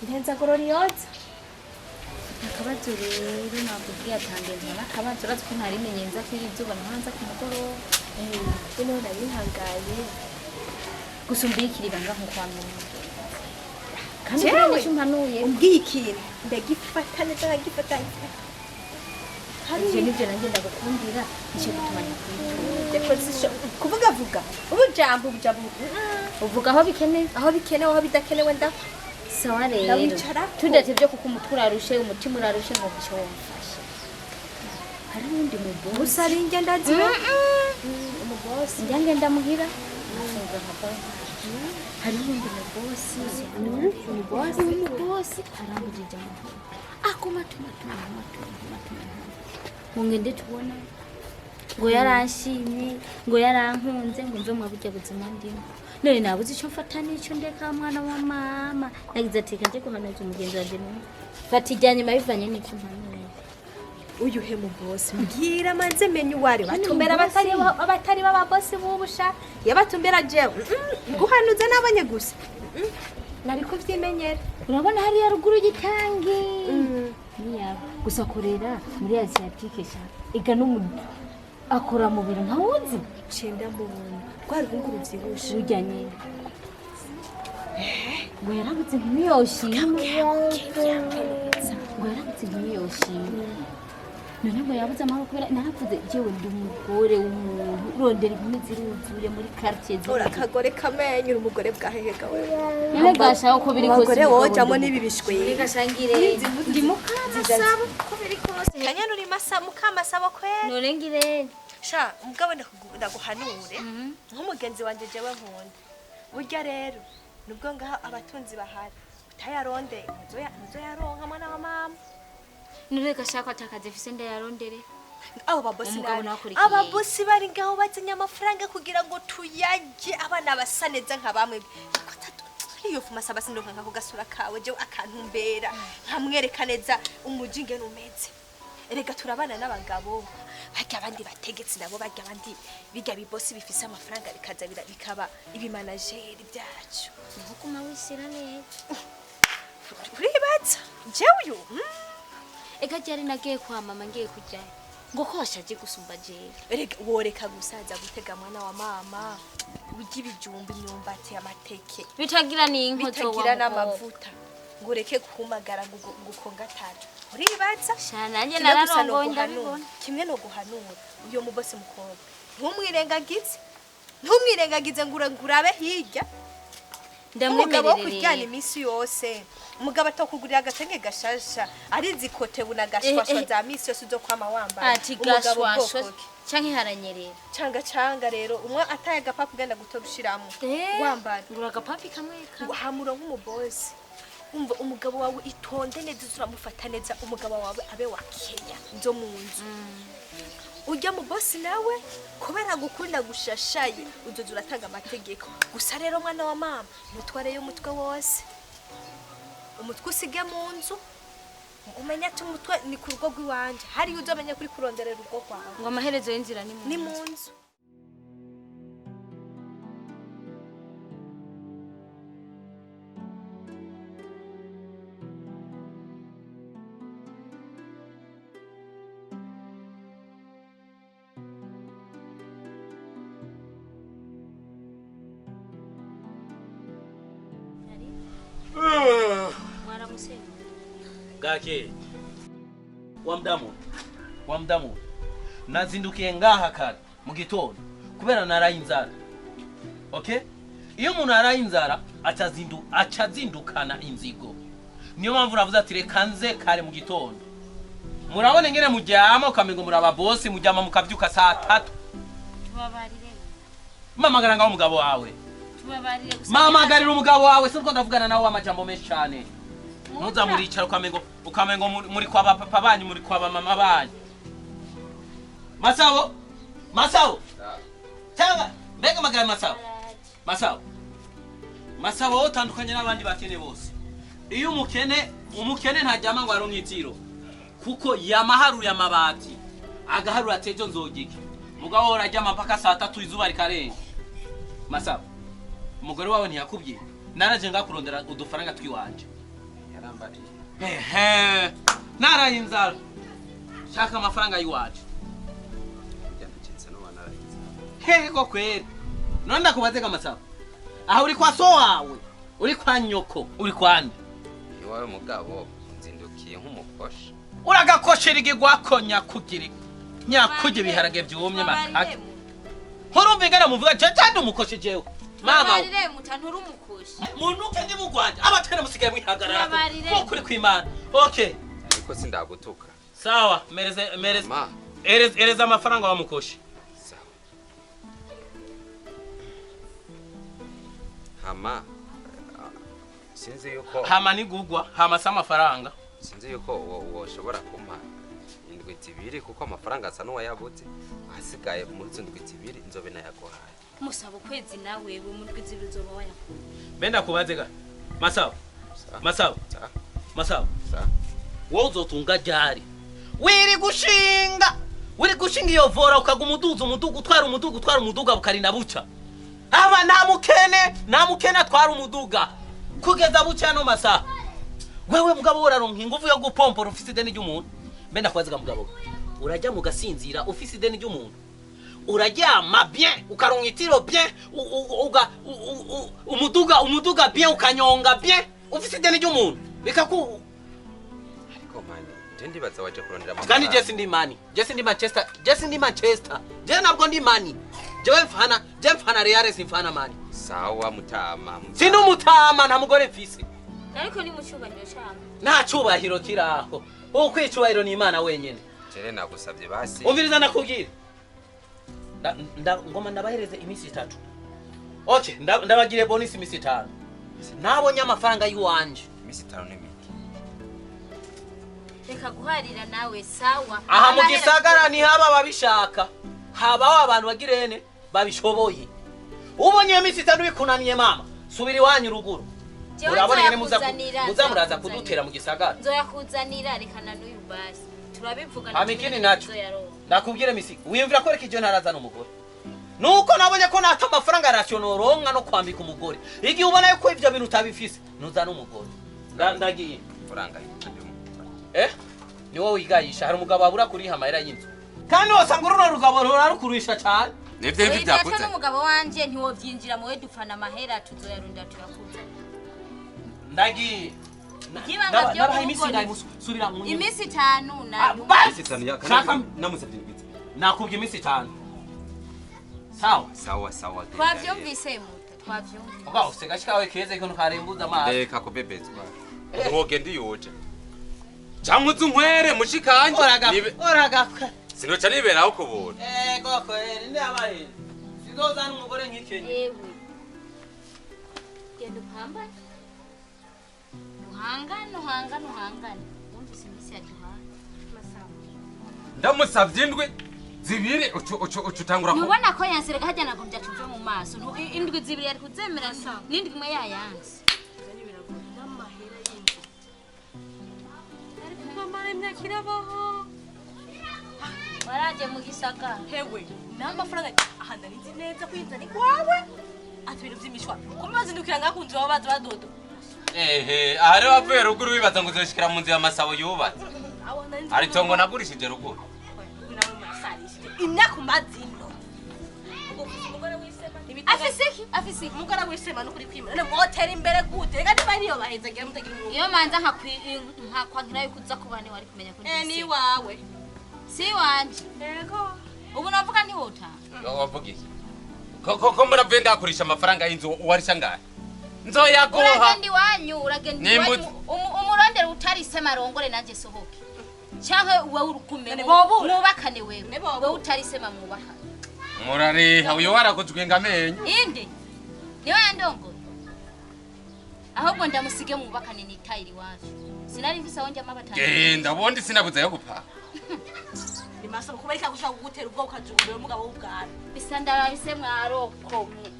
Speaker 18: Ntenza gororioza.
Speaker 14: Akabazo rero nakubwiye atangenza n'akabazo urazi ko ntarimenye nza ko izuba ntahanza ku mugoroba.
Speaker 18: Ino narihangaye.
Speaker 14: Gusa umbikira ibanga nkuko wamenye. Kandi kuri nicyo umpanuye.
Speaker 18: Umbwiye ikintu ndagifata neza nkagifata.
Speaker 14: Ivyo nivyo nanjye ndagukundira nicyo gituma nyakwitura.
Speaker 18: Kuvuga vuga. Ubujambo ubujambo.
Speaker 14: Uvuga aho bikenewe.
Speaker 18: Aho bikenewe aho bidakenewe ndapfa.
Speaker 14: Sawa rero.
Speaker 18: Ndawicarako.
Speaker 14: Tudatevye kuko umutwe urarushe umutima urarushe ngo icyo wamfashe. Hari uwundi mubosi.
Speaker 18: Gusa rinjye ndaziwe. Umubosi.
Speaker 14: Njya ngenda muhira. Nafungura nkavayo. Hari uwundi mubosi.
Speaker 18: Umubosi.
Speaker 14: Umubosi arambujije amahoro. Akoma tuma tuma tuma tuma tuma. Ngo ngende tubona. Ngo yaranshimye, ngo yarankunze, ngo mve mwa burya buzima ndimo. None nabuze icyo mfata n'icyo ndeka mwana wa mama. Nagize ati reka nje guhanuza umugenzi wanje numve. Fata ijya nyuma bivanye n'icyo mpanuye.
Speaker 18: Uyuhe mubosi mbwira manze menye uwari batumbera abatari b'ababosi b'ubusha yabatumbera jewe guhanuza nabonye gusa nari kuvyimenyera.
Speaker 14: Urabona hariya ruguru y'itangi niyaba gusa akorera muri asiatike sha ega n'umuntu akora mu biro ntawuzi
Speaker 18: cenda mubona rwa ruhungu ruvyibushe
Speaker 14: urya nyine ngo yarabuze inkumi yoshima ngo yarabuze inkumi yoshima none ngo yabuze amahoro kubera naravuze jewe ndi umugore w'umuntu urondera inkumi ziruzuye muri quartier ziruzuye.
Speaker 18: Urakagore kamenye uri umugore bwahehega wewe.
Speaker 14: None gashaho uko biri kose
Speaker 18: umugore
Speaker 14: umugabo
Speaker 18: wojamo
Speaker 14: ndi
Speaker 18: n'ibi bishwe.
Speaker 14: None gashangire ndi mukamasabo uko biri kose.
Speaker 18: Kanyana uri masa mukamasabo kwera.
Speaker 14: None ngire
Speaker 18: sha mugabo ndaguhanure nk'umugenzi wanje jewe nkunda. Burya rero nubwo ngaha abatunzi bahari utayaronde ntuzoyaronka mwana wa mama.
Speaker 14: None gashaka atakaze fise ndayarondere.
Speaker 18: Abo babosi
Speaker 14: Umugabo
Speaker 18: nabi.
Speaker 14: nawe akurikiye.
Speaker 18: Ababosi bari ngaho bazanye amafaranga kugira ngo tuyarye abana basa neza nka bamwe. Iyo fuma saba sindonka nkako gasura kawe jewe akantumbera nkamwereka neza umuji ingene umeze. Erega turabana n'abagabo barya abandi bategetsi nabo barya abandi bijya bibosi bifise amafaranga bikaza bikaba ibimanageri byacu.
Speaker 14: Naho kuma wisira neza.
Speaker 18: Uribatsa jewe uyu.
Speaker 14: Ega ryari nagiye kwa mama ngiye kujyayo ngo ko washaje gusumba jewe.
Speaker 18: Erega woreka gusaza gutega mwana wa mama urya ibijumba imyumbati amateke
Speaker 14: bitagira n'inkozo
Speaker 18: bitagira n'amavuta ngo ureke kumagara gukongatara uribatsa.
Speaker 14: Nanjye
Speaker 18: Kimwe gusa
Speaker 14: nararongoye
Speaker 18: no
Speaker 14: ndabibona.
Speaker 18: Kimwe no guhanura uyo mubosi mukobwa ntumwirengagize ngo urabe hirya. Umugabo wo kuryana iminsi yose umugabo atokugurira agatenge gashasha arizi kote buna gashwashwa za minsi yose uzokwama wambaye.
Speaker 14: Ati gashwashwa canke haranyerera
Speaker 18: canga canga rero umwe ataye agapapu ugenda gutorushiramo wambara
Speaker 14: ngura agapapi kamwe kamwe
Speaker 18: hamura nk'umubosi. Umva umugabo wawe itonde neza uramufata neza umugabo wawe abe wa Kenya nzo mu nzu. Ujya mu bosi nawe kubera gukunda gushashaye uzoza uratanga amategeko. Gusa rero mwana wa mama ntutwareyo umutwe wose. Umutwe usige mu nzu umenya ati umutwe ni ku rugo rw'iwanje hariyo uzomenya kuri kuronderera urugo rwawe.
Speaker 14: Ngo amaherezo y'inzira ni
Speaker 18: mu nzu.
Speaker 19: Gake wa mdamu nazindukiye ngaha kare mu gitondo kubera naraye inzara. Okay, iyo umuntu araye inzara acazindukana inzigo. Niyo mpamvu uravuze ati reka nze kare mu gitondo. Murabona ngene mujyama ukamengo muraba bosi mujyama mukavyuka saa 3.
Speaker 14: Tubabarire.
Speaker 19: Mamagara ngaho umugabo wawe.
Speaker 14: Tubabarire gusa.
Speaker 19: Mamagarira umugabo wawe sinko ndavugana nawe amajambo menshi cyane. Ntuza muricara ukamengo muri kwa papa banyu muri kwa mama banyu. Masabo. Masabo. Cyangwa mbega magara Masabo. Masabo. Masabo utandukanye n'abandi bakene bose. Iyo umukene ntajyama ngo aronke itiro. Kuko yamaharuye amabati agaharura tejo nzogike. Mugabo urajyama mpaka saa 3 izuba rikarenga. Masabo. Umugore wawe ntiyakubwiye. Naraje ngakurondera udufaranga twiwanje.
Speaker 15: Wambariye.
Speaker 19: Ehe. Naraye inzara. Shaka amafaranga yiwaje.
Speaker 15: Ndacitse no wanaraye.
Speaker 19: Hego kweli. None ndakubaze Masabo. Aho uri kwa so wawe, uri kwa nyoko, uri kwa nde?
Speaker 15: Iwawe mugabo nzindukiye nk'umukosha.
Speaker 19: Uragakoshera igigwako nyakugira. Nyakugira ibiharage byumye makake. Nkurumva ingana muvuga je cyane umukoshe jewe. Mama.
Speaker 14: Babarire muta nturi umukoshi.
Speaker 19: Munuke ndi mu Rwanda. Abatera musigaye mwihagarara.
Speaker 14: Babarire.
Speaker 19: Kuri kwimana. Okay.
Speaker 15: Ariko sindagutuka.
Speaker 19: Sawa, mereze mereze. Ereza ereza amafaranga wa mukoshi.
Speaker 15: Sawa. Hama sinzi yuko
Speaker 19: hama nigugwa, hama sa amafaranga.
Speaker 15: Sinzi yuko woshobora kumpa indwi zibiri kuko amafaranga asa n'uwayabuze. Ahasigaye muri izo ndwi zibiri nzobe nayaguhaye.
Speaker 14: Musaba ukwezi nawe we mu ndwi zibiri uzoba wayakuye.
Speaker 19: Benda kubaze ga. Masabo. Masabo. Masabo. Wowe uzotunga ryari? Wiri gushinga. Wiri gushinga iyo vora ukaguma uduza umuduga utwara umuduga utwara umuduga bukarinda buca. Aba nta mukene atwara umuduga kugeza buca no masaha. Wewe mugabo uraronka ingufu yo gupompora ufise ideni ry'umuntu. Benda kubaze mugabo. Urajya mugasinzira ufise ideni ry'umuntu. Uraryama bien ukaronka itiro bien uga umuduga bien ukanyonga bien ufise ideni ry'umuntu bikaku.
Speaker 15: Ariko mani je ndibaza waje kurondera amafaranga.
Speaker 19: Kandi je sindi mani, je sindi Manchester, je sindi Manchester, je nabwo ndi mani. Je mfana Real simfana mani.
Speaker 15: Sawa mutama.
Speaker 19: Sindi umutama nta mugore mfise.
Speaker 14: Ariko ni mu cyubahiro cyane.
Speaker 19: Nta cyubahiro kiraho. Ukwicubahiro ni Imana wenyene.
Speaker 15: Jere nagusabye basi.
Speaker 19: Umviriza nakubwira. Ngoma ndabahereze iminsi 3. Okay, ndabagire bonus iminsi 5. Nabonye amafaranga yiwanje.
Speaker 15: Iminsi 5 ni mike.
Speaker 14: Reka guharira nawe sawa.
Speaker 19: Aha mu gisagara ni haba babishaka. Habaho abantu bagirene babishoboye. Ubonye iminsi 5 bikunaniye mama, subira iwanyu ruguru. Urabona ingene muza muraza kudutera mu gisagara.
Speaker 14: Nzoyakuzanira reka na n'uyu basi. Turabivuga
Speaker 19: na nacho. Nakubwire misi, wiyumvira ko reka ije ntarazana umugore. Nuko nabonye ko nata amafaranga rationoronka no kwambika umugore. Igihe ubona yuko ivyo bintu utabifise, nuzana umugore. Ndagiye.
Speaker 15: Faranga
Speaker 19: eh? Ni wowe wigayisha, hari umugabo abura kuriha amahera y'inzu. Kandi wasanga uruno rugabo rurarukurisha cyane.
Speaker 15: Nivyo nivyo byakuze.
Speaker 14: N'umugabo wanje ntiwovyinjira muwe dupfana amahera tuzoyarunda tuyakuze.
Speaker 19: Ndagiye. Nabaha iminsi ingahe subira mu
Speaker 14: iminsi 5 na
Speaker 15: iminsi 5 ya kana namusabye indwi.
Speaker 19: Nakubye iminsi 5. Sawa
Speaker 15: sawa sawa.
Speaker 14: Twavyumvise muta twavyumvise.
Speaker 19: Oga usega shikawe keze ko nkarembuza amazi.
Speaker 15: Reka kubebezwa. Nwoge ndiyuje. Cyangwa uzi mushikanje.
Speaker 19: Oraga.
Speaker 15: Sinoca niberaho kubura.
Speaker 19: Ego kweri ndi abahe. Sinzozana umugore nk'ikenye.
Speaker 14: Ewe. Genda upambane. Uhangane uhangane uhangane. Wumvise iminsi yaduhaye. Masabo.
Speaker 15: Ndamusavye indwi zibiri ucutangura ko.
Speaker 14: Ntubona ko yansereka hajya nagombye tuve mu maso. Indwi zibiri yari kuzemera n'indwi imwe yayanze.
Speaker 16: N'amahera y'inzu. Ariko mama imyaka irabaho.
Speaker 14: Waraje mu gisagara.
Speaker 16: Hewe, n'amafaranga aha nari nzi neza ko inzara ikwawe. Ati ibintu by'imishwa. Kumbe bazindukira ngakunze baba baza badodo.
Speaker 15: Ehe, aha rero wavuye ruguru wibaza ngo uzoshikira mu nzu ya Masabo yubatse. Ari tongo nagurishije ruguru.
Speaker 16: Imyaka umazino.
Speaker 14: Afise iki? Afise iki?
Speaker 16: Umugore wisema n'ukuri kwimana. None mwotera imbere gute? Reka niba niyo baheza ngira mutagira umwuga.
Speaker 14: Iyo manza nkakwankira yuko uza kuba ni wari kumenya ko
Speaker 16: ni ni wawe.
Speaker 14: Si wanje.
Speaker 16: Yego.
Speaker 14: Ubu navuga ni wota.
Speaker 15: Wavuga iki? Ko muravuye ndakurisha amafaranga y'inzu warisha ngahe? Nzoyaguha.
Speaker 14: Uragenda iwanyu, uragenda iwanyu. Umurondera utarise marongore nanje sohoke. Canke wewe urukume mwubakane wewe. Wewe utarise mwubakane.
Speaker 15: Murariha uyo warakozwe amenyo.
Speaker 14: Inde. Niwe yandongo. Ahubwo ndamusige mwubakane nitayiri iwacu. Sinari mfise aho njya mabatanu.
Speaker 15: Genda ubundi sinabuze yo gupfa.
Speaker 16: Ni masabo kuba rika gushaka kugutera ubwo ukajugumira umugabo w'ubwana.
Speaker 14: Bisa ndarabise mwaroko mwe.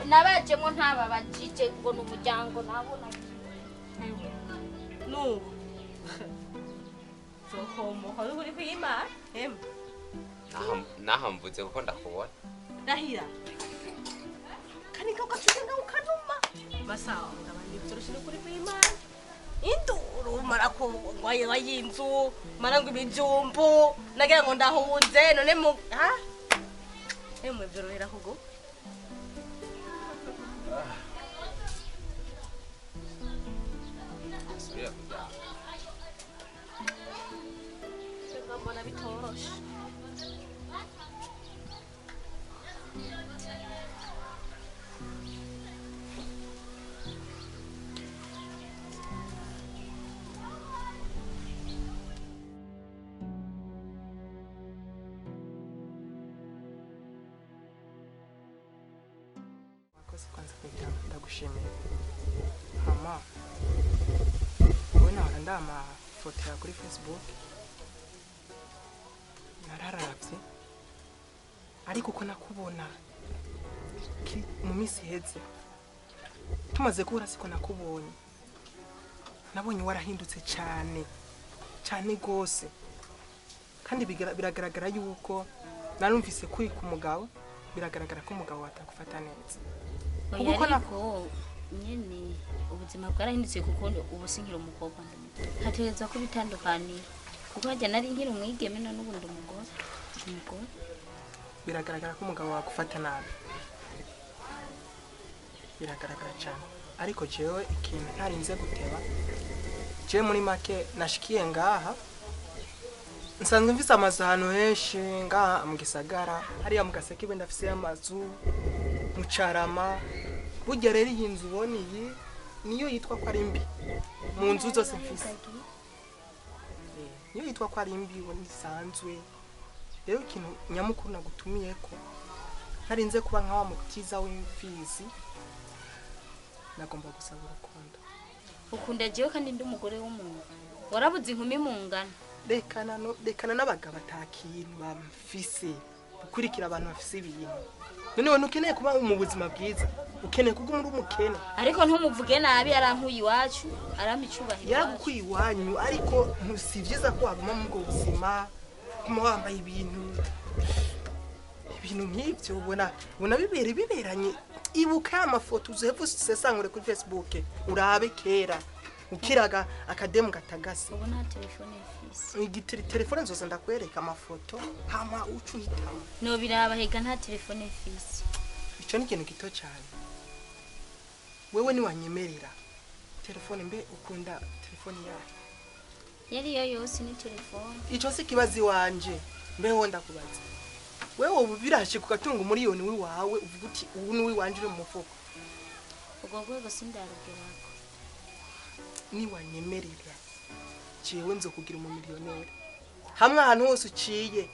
Speaker 14: Nabajemwo ntababajije ngo n'umuryango nabona.
Speaker 16: Nuko. Zohomo, uri kwima? Em.
Speaker 15: Nahamvuze kuko ndakubona.
Speaker 16: Ndahira. Kandi ko gacuze nga ukanuma. Masawa ngabandi byoroshe kuri kwima. Indu. Mara ko wayinzu, mara ngo ibijumbu, nagira ngo ndahunze none mu ha? Emwe byorohera kugo.
Speaker 15: Subira kuryama.
Speaker 16: Mbona bitoroshe.
Speaker 1: Wakoze kwanza kwitaba, ndagushimiye. Hama wowe nahora ndamafoto yawe kuri Facebook, nararavye ariko uko nakubona mu minsi iheze tumaze guhura siko nakubonye. Nabonye warahindutse cyane cyane gose, kandi biragaragara yuko narumvise kuri ku mugabo, biragaragara ko umugabo atakufata neza.
Speaker 14: Kuko nako nyene ubuzima bwarahindutse, kuko ubu sinkiri umukobwa, hategerezwa ko bitandukanira, kuko hajya nari nkiri umwigeme none ubu ndi umugore.
Speaker 1: Biragaragara ko umugabo wakufata nabi, biragaragara cyane. Ariko jewe ikintu ntarinze guteba, jewe muri make nashikiye ngaha, nsanzwe mfise amazu ahantu henshi ngaha mu gisagara, hariya mu Gaseke ndafise amazu, mu Carama. Burya rero iyi nzu ubona iyi niyo yitwa ko ari mbi mu nzu zose mfise, niyo yitwa ko ari mbi ubona isanzwe. Rero ikintu nyamukuru nagutumiye ko ntarinze kuba nka wa mutiza w'imfizi, nagomba gusaba urukundo.
Speaker 14: Ukunda jewe kandi ndi umugore w'umuntu, warabuze inkumi mungana.
Speaker 1: Rekana no rekana n'abagabo atakintu bamfise, gukurikira abantu bafise ibintu. None wowe ntukeneye kuba mu buzima bwiza, ukeneye kuguma uri umukene.
Speaker 14: Ariko ntumuvuge nabi, arankuye iwacu, arampa icubahiro.
Speaker 1: Yaragukuye iwanyu, ariko si vyiza ko waguma mu bwo buzima, kuma wambaye ibintu nk'ibyo ubona biberanye. Ibuka amafoto uzuheva usesangure kuri Facebook urabe kera ukiraga akademu gatagase.
Speaker 14: Ubu nta telefone mfise.
Speaker 1: Igitiri telefone nzoza ndakwereka amafoto hama ucu uhitamo.
Speaker 14: No biraba hega nta telefone mfise.
Speaker 1: Ico ni ikintu gito cyane. Wewe ni wanyemerera telefone, mbe ukunda telefone yawe?
Speaker 14: Yari yo yose ni telefone.
Speaker 1: Ico si kibazi wanje, mbe wo ndakubaza. Wewe ubu birashe kugatunga umuriyoni wiwawe uvuga uti ubu ni wiwanje uri mu mufuko.
Speaker 14: Ubwo rwego sindarugerako.
Speaker 1: Ni wanyemerera jewe nzo kugira umumiliyoneri. Hamwe ahantu hose uciye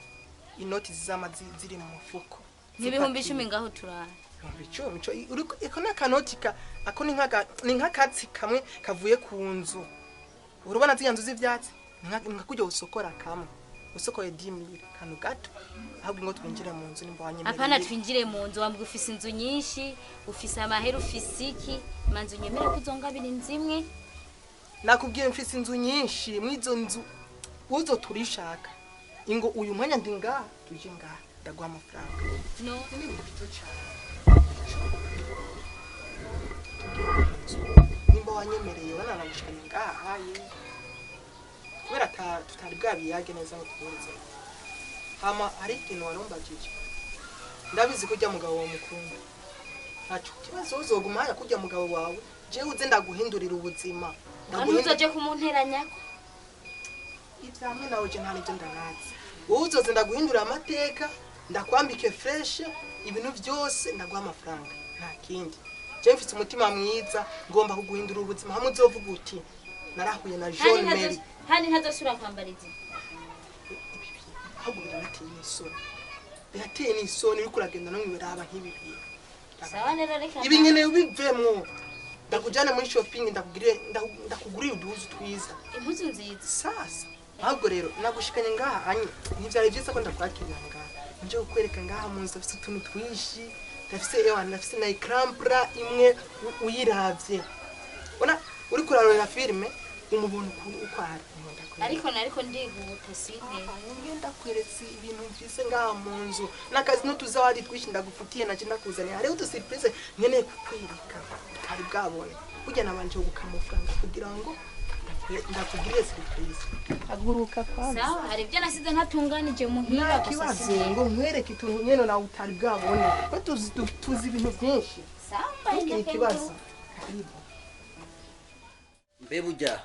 Speaker 1: inoti zizama ziri mu mufuko.
Speaker 14: N'ibihumbi 10 ngaho turara.
Speaker 1: Ibihumbi 10 uriko eko nakanoti ka ako ni nka nkakatsi kamwe kavuye ku nzu. Urubona ziya nzu z'ivyatsi nka kujya usokora kamwe. Usokoye 10000 kanu gato, ahubwo ngo twinjire mu nzu nimba wanyemereye.
Speaker 14: Apana twinjire mu nzu, wambwe ufise inzu nyinshi, ufise amahera, ufise iki, manzu nyemera kuzongabira inzu imwe.
Speaker 1: Nakubwiye mfise inzu nyinshi, mwizo nzu uzo turishaka. Ingo uyu mwanya ndi ngaha, tuje ngaha, ndaguha amafaranga.
Speaker 14: No,
Speaker 1: ni bito cyane. Nimba wanyemereye uranagushikana ngaha aye. Kubera tutari bwabiyage neza ngo tubuze. Hama hari ikintu warumbajije. Ndabizi ko ujya mugabo wawe mukunda. Ntaco kibazo uzoguma haya kujya mugabo wawe, jewe uze ndaguhindurira ubuzima.
Speaker 14: Ntuzoje kumunteranyako.
Speaker 1: Ivyamwe nawe je nta nivyo ndanazi. Wowe uzoze ndaguhindurira amateka, ndakwambike fresh, ibintu byose ndaguha amafaranga. Nta kindi. Je mfise umutima mwiza, ngomba kuguhindura ubuzima hamwe uzovuga uti narahuye na John Mary.
Speaker 14: Hani ntazosubira kwambara izi.
Speaker 1: Ahubwo birateye n'isoni. Birateye n'isoni uriko uragenda no mwiraba nk'ibi bintu.
Speaker 14: Sawa rero reka.
Speaker 1: Ibi nyene ubivemwo. Ndakujana muri shopping, ndakugirire ndakugurira uduhuzu twiza.
Speaker 14: Impuzu nziza.
Speaker 1: Sasa. Ahubwo rero nagushikanye ngaha anye ntivyari vyiza ko ndakwakirira ngaha. Nje kukwereka ngaha mu nzu afise utuntu twinshi. Ndafise ewa ndafise na ecran imwe uyiravye. Ona uri kurarorera filme umubona uko ari.
Speaker 14: Ariko nariko ndihuta sinde.
Speaker 1: Ngenda kweretse ibintu mfise ngaha mu nzu. Nakazi n'utuzawadi twinshi ndagufutiye naje ndakuzaniye. Hariho utu surprise nkeneye kukwereka utari bwabone. Burya nabanje gukamufranga kugira ngo Ndakugiriye surprise. Haguruka kwanza.
Speaker 14: Sawa, hari ibyo nasize ntatunganije muhira gusa.
Speaker 1: Kibazo ngo nkwereke utuntu nyene nawe utari bwabone. Ko tuzi ibintu byinshi.
Speaker 14: Sawa,
Speaker 1: ntugire ikibazo. Karibu.
Speaker 19: Mbe burya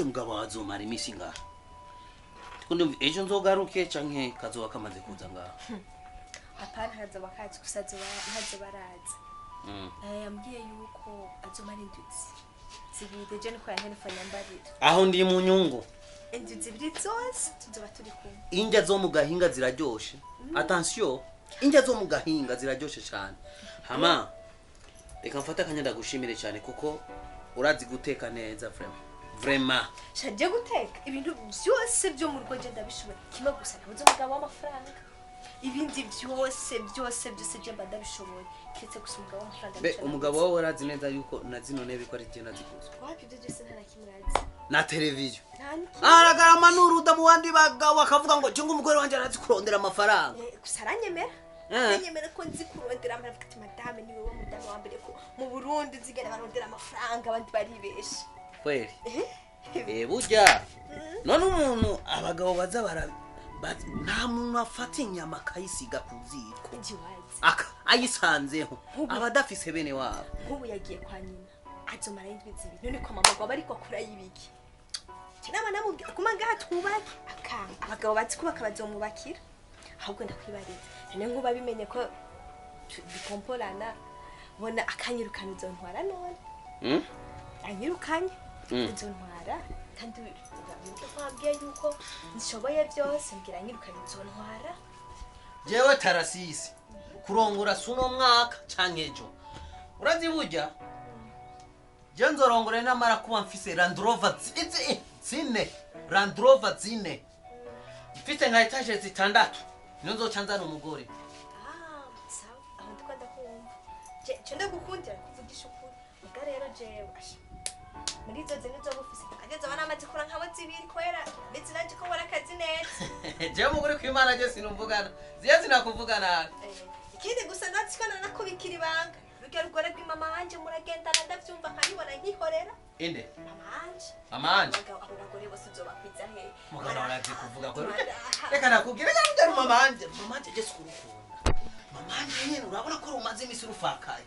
Speaker 19: mugabo wazomara iminsi ngaha. Ndiko ejo nzogaruke canke kazoba kamaze kuza ngaha.
Speaker 18: Apana hazoba kazi gusa ntazobaraza. Yambwiye yuko azomara indwi zibiri ejo niko yantelefone yambarira.
Speaker 19: Aho ndi mu nyungu.
Speaker 18: Indwi zibiri zose tuzoba turi kumwe.
Speaker 19: Indya zo mu gahinga ziraryoshe. Attention, indya zo mu gahinga ziraryoshe cyane. Hama reka mfate akanya ndagushimire cyane kuko urazi guteka neza vraiment. Vraiment.
Speaker 18: Shaje guteka ibintu byose byo mu rugo je ndabishoboye. Kimwe gusa nabuze umugabo w'amafaranga. Ibindi byose byose byose je mba ndabishoboye. Kiretse gusa umugabo w'amafaranga.
Speaker 19: Be umugabo wawe urazi neza yuko na zino ntebe ko ari je naziguze.
Speaker 18: Wapi ibyo byose nta nakimwe azi.
Speaker 19: Na televiziyo. Aragarama n'uruda mu bandi bagabo akavuga ngo cyangwa umugore wanje arazi kurondera amafaranga.
Speaker 18: Gusa aranyemera. Aranyemera ko nzi kurondera amafaranga ati madame ni wewe mudamu wa mbere ko mu Burundi nzigera barondera amafaranga abandi baribesha.
Speaker 19: Kweli. Burya none umuntu abagabo baza bara nta muntu afata inyama akayisiga ku ziko ayisanzeho abadafise bene wabo.
Speaker 18: Nk'ubu yagiye kwa nyina azomara indwi zibiri none kwa mama gwaba ariko akura yibiki. Kinama namubwira kuma ngaha twubake akanga abagabo bazi kubaka bazomubakira ahubwo ndakwibariza none nkuba bimenye ko bikomporana bona akanyirukana uzontwara none anyirukanye uzontwara kandi wabwiye yuko nshoboye byose mbwira anyirukanye uzontwara.
Speaker 19: Jewe Tarasisi kurongora suno mwaka canke ejo urazi burya je nzorongore namara kuba mfise Land Rover zine Land Rover zine mfite nka etage zitandatu niyo nzoca nzana umugore.
Speaker 18: Sawa aho ndiko ndakumva je ndagukundira kuvugisha ukuri muga rero jewe muri izo zine zo bufise ageze abana amaze kura nkabo zibiri kwera ndetse nanje ko nkora akazi neza.
Speaker 19: Jewe mugore kwimana je sinumvugana ziye sinakuvugana.
Speaker 18: Ikindi gusa ndatsiko nakubikira ibanga rujya rugore rw'imama wanje muragendana ndavyumva nkabibona nkihorera.
Speaker 19: Inde
Speaker 18: mama wanje
Speaker 19: mama wanje
Speaker 18: abo bagore bose uzobakwiza he
Speaker 19: mugabo arazi kuvuga ko reka nakubwira reka rujya mama wanje mama wanje je sikurukunda mama wanje nyene urabona ko rumaze imisi rufakaye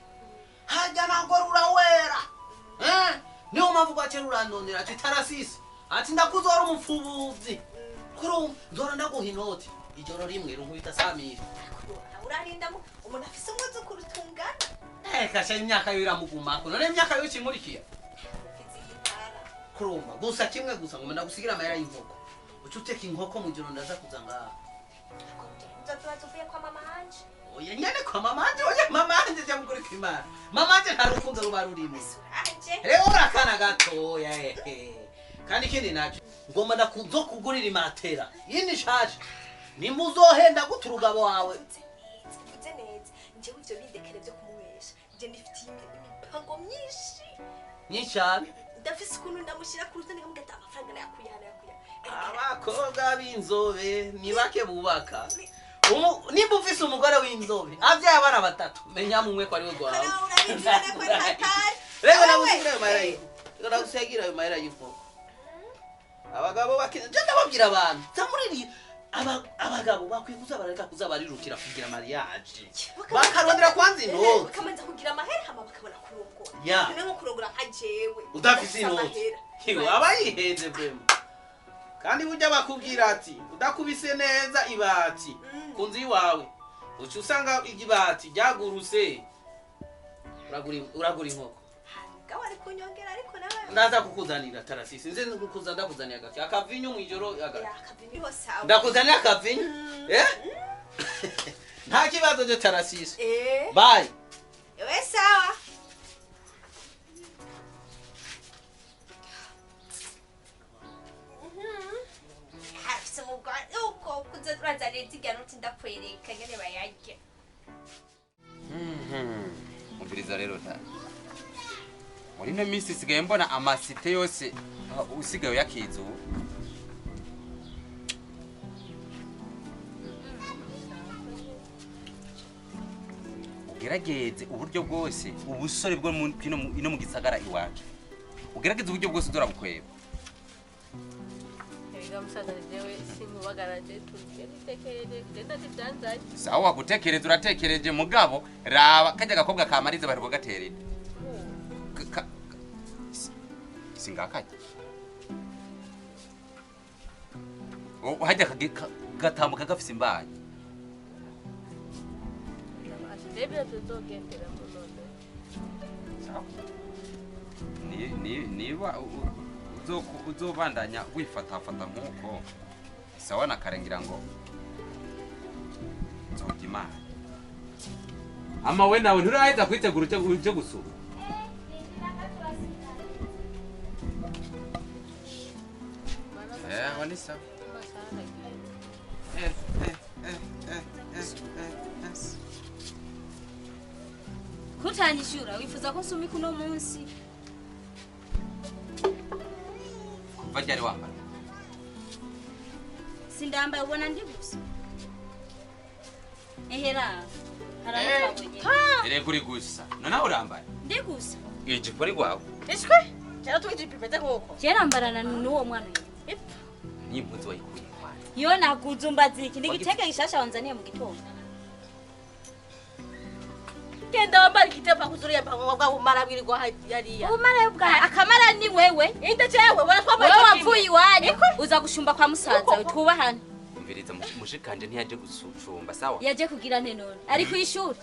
Speaker 19: hajya ntabwo rurawera niyo mpamvu gwakera urandondera ati Tarasisi ati ndakuzora umupfubuzi kuri nzora ndaguha inoti ijoro rimwe runkubita samira.
Speaker 18: Urarinda umuntu afise umwuzukuru tungana
Speaker 19: kasha imyaka yo iramugumako none imyaka yo ikinkurikiye kurumva gusa kimwe gusa ngo ndagusigira amahera y'inkoko uca uteka inkoko mu joro ndaza kuza ngaha.
Speaker 18: Nzotubaza uvuye kwa mama wanje.
Speaker 19: Oya nyene kwa mama wanje oya mama wanje je mukuri kwimana mama wanje nta rukundo ruba rurimo. Rero urakana gatoya kandi ikindi naco ngomba ndakuzokugurira imatera yindi nshasha nimuzohenda guta urugabo wawe.
Speaker 18: Mvuze neza njyewe ivyo bindekere vyo kumubesha nje nifitiye imipango myinshi
Speaker 19: myinshi cyane
Speaker 18: ndafise ukuntu ndamushyira ku rutonde nkamubwira ati amafaranga nayakuye hano nayakuye.
Speaker 19: Abakobwa b'inzobe ni bake bubaka. Nimba ufise umugore w'inzobe avyaye abana batatu menya mumwe ko ari we gwawe. Rero nagusigira ayo mahera y'inkoko rero nagusigira ayo mahera y'inkoko. Abagabo bakina je ndababwira abantu zamuriri abagabo bakwiye kuza barareka kuza barirukira kugira mariage bakarondera kwanza inoti
Speaker 18: bakamanza kugira amahera hama bakabona kurongora. None nko kurongora nka jewe
Speaker 19: udafise inoti aba yihenze vraiment. Kandi burya bakubwira ati udakubise neza ibati ku nzu iwawe uca usanga igibati ryaguruse uragura inkoko.
Speaker 18: Gawe ari kunyongera ariko nawe
Speaker 19: ndaza kukuzanira Tarasisi nze kukuza ndakuzanira agaki akavinyu mwijoro agaki
Speaker 18: akavinyu sawa
Speaker 19: ndakuzanira akavinyu nta kibazo je Tarasisi bye
Speaker 18: ewe sawa. Hafise umugore uko kuza urazanira izigano uti ndakwereka ngene bayarya.
Speaker 15: Umviriza rero ta muri ino minsi isigaye mbona amasite yose usigaye uyakiza ubu. Ugerageze uburyo bwose ubusore bwo ino mu gisagara iwacu Ugerageze uburyo bwose uzurabukweba.
Speaker 16: Erega musaza jewe sinkubagara je tuje nitekerere genda tivyanzanye.
Speaker 15: Sawa gutekereza uratekereje mugabo raba kajya gakobwa kamarize bari kugaterera. Singakajya. Hajya gatambuka gafise imbanyi.
Speaker 16: Ndebye tuzogendera mu none.
Speaker 15: Sawa. Niba uzobandanya wifatafata nkuko sawa nakarengira ngo nzojya Imana. Ama we nawe nturaheza kwitegura uje gusura. Wani sawa.
Speaker 14: Kutanyishura wifuza ko nsumika uno munsi.
Speaker 15: Kuva ryari wambara?
Speaker 14: Sindambaye ubona ndi gusa. Ehera harabonye.
Speaker 15: Erega uri gusa. None urambaye?
Speaker 14: Ndi gusa.
Speaker 15: Ijipo ri gwawe.
Speaker 16: Ishwe? Cyara tukijipo imeze nk'uko.
Speaker 14: Cyera n'uwo mwana.
Speaker 15: Ni impuzu wayikuye.
Speaker 14: Yo nakuzumbaza iki ndigiteke gishasha wanzaniye mu gitondo.
Speaker 16: Genda wambara igitebo kuzuriya bwa bumara bwirirwa hariya.
Speaker 14: Ubumara bwa akamara ni wewe.
Speaker 16: Inde jewe wala twambaye.
Speaker 14: Wewe wapfuye iwanyu uza gushumba kwa musaza twubahana.
Speaker 15: Umviriza mushikanje ntiyaje gushumba sawa?
Speaker 14: Yaje kugira nte none? Ari ku ishuri.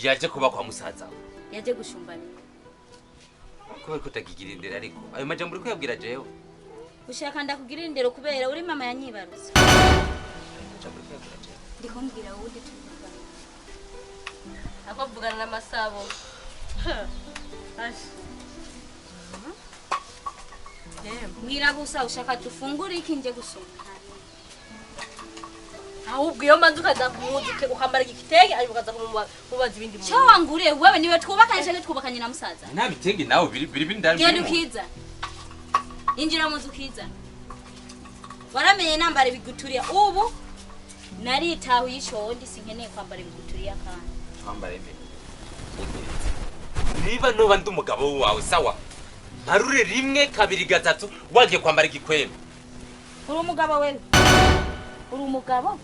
Speaker 15: Yaje kuba kwa musaza.
Speaker 14: Yaje gushumba ni.
Speaker 15: Ko ariko utakigira indero ariko ayo majambo uri kuyabwira jewe.
Speaker 14: Ushaka ndakugira indero kubera uri mama yanyibarutse. Ndikumbwira wowe tuvugana.
Speaker 16: Ako vugana na Masabo. Ash.
Speaker 14: Mbwira gusa ushaka dufungure iki nje gusoma.
Speaker 16: Ahubwo iyo manzu ukaza kumuzuke ukambara igitenge ariko ukaza kumubaza ibindi
Speaker 14: mu. Cyo wanguriye wewe niwe twubakanye cyangwa twubakanye na musaza.
Speaker 15: Nta bitenge nawe biri biri ndari.
Speaker 14: Genda ukiza. Injira mu nzu ukiza. Waramenye nambara ibiguturiya ubu naritahuye icondi sinkeneye kwambara ibiguturiya kandi.
Speaker 15: Kwambara imbe. Niba noba ndi umugabo wawe sawa. Marure rimwe kabiri gatatu wagiye kwambara igikwembe.
Speaker 14: Uri umugabo wewe. Uri umugabo?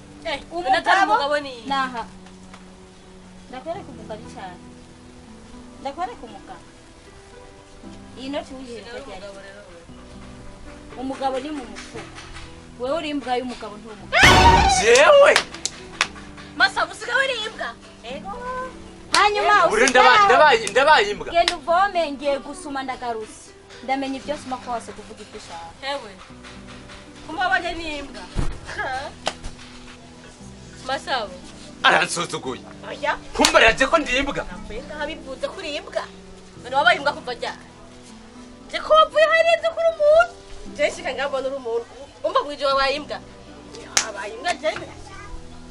Speaker 16: Umugabo ni
Speaker 14: naha. Ndakwereka umugabo cyane. Ndakwereka umugabo. Iyi noti uyihereza ryari? Umugabo ni mu mufuka. Wewe uri imbwa y'umugabo nturi umugabo.
Speaker 15: Jewe.
Speaker 16: Masabo usigaye uri imbwa.
Speaker 14: Ego. Hanyuma
Speaker 15: uri ndabaye imbwa.
Speaker 14: Genda uvome ngiye gusuma ndagarutse. Ndamenye ibyo suma ko wase kuvuga ibyo ushaka.
Speaker 16: Hewe. Kumabanye ni imbwa. Masabo.
Speaker 15: Aransuzuguye.
Speaker 16: Oya.
Speaker 15: Kumbara yaje ko ndi imbwa.
Speaker 16: Nakwenga habivuze kuri imbwa. None wabaye imbwa kuva ryari? Je ko wavuye harenze kuri umuntu. Je shika ngabona uri umuntu. Umva bwije wabaye imbwa. Wabaye imbwa je.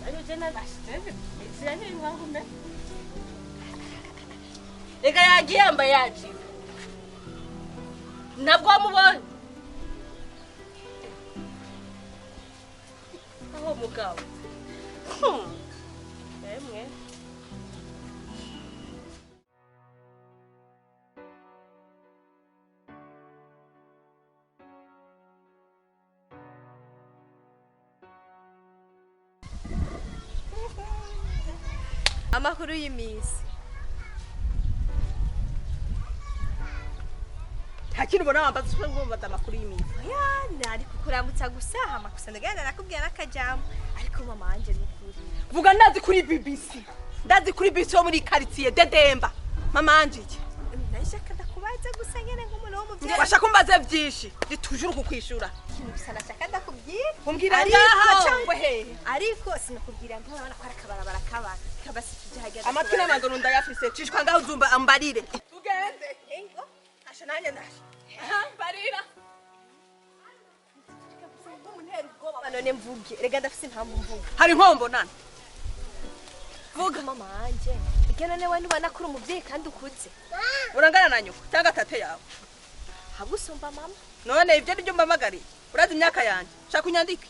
Speaker 16: Ayo je na bashite. Izanye impamvu mbe. Reka yagiye yambaye yaje. Ntabwo wamubonye. Aho mugabo. Emwe.
Speaker 18: Amakuru y'iminsi.
Speaker 16: Nta kintu ubona wambaza ushobora kumbaza amakuru y'iminsi.
Speaker 18: Oya, nari kukuramutsa gusa hama gusa ndagenda nakubwira n'akajambo ariko mama wanje ni ukuri.
Speaker 16: Vuga ndazi kuri BBC. Ndazi kuri BBC yo muri quartier Dedemba. Mama wanje iki?
Speaker 18: Nashaka ndakubaza gusa nyene nk'umuntu w'umuvyeyi.
Speaker 16: Washaka kumbaza byinshi. Ndi toujours kukwishura.
Speaker 18: Ikintu gusa nashaka ndakubwira.
Speaker 16: Umbwira ngaha cyangwa hehe?
Speaker 18: Ariko sinakubwira ntabona ko ari akabarabara k'abantu. Kabasitije hagera.
Speaker 16: Amatwi n'amaguru ndayafise. Cishwa ngaho uzumba ambarire. Tugende.
Speaker 18: Engo.
Speaker 16: Asha nanjye ndaje. Mbarira.
Speaker 18: None mvuge. Rega ndafise impamvu mvuga.
Speaker 16: Hari inkombo nana.
Speaker 18: Vuga mama wanje. Igena ne wani ubona kuri umuvyeyi kandi ukuze.
Speaker 16: Urangana na nyoko cyangwa tate yawe.
Speaker 18: Hagusumba mama.
Speaker 16: None ibyo nibyo mbamagariye. Urazi imyaka yanje. Shaka unyandike.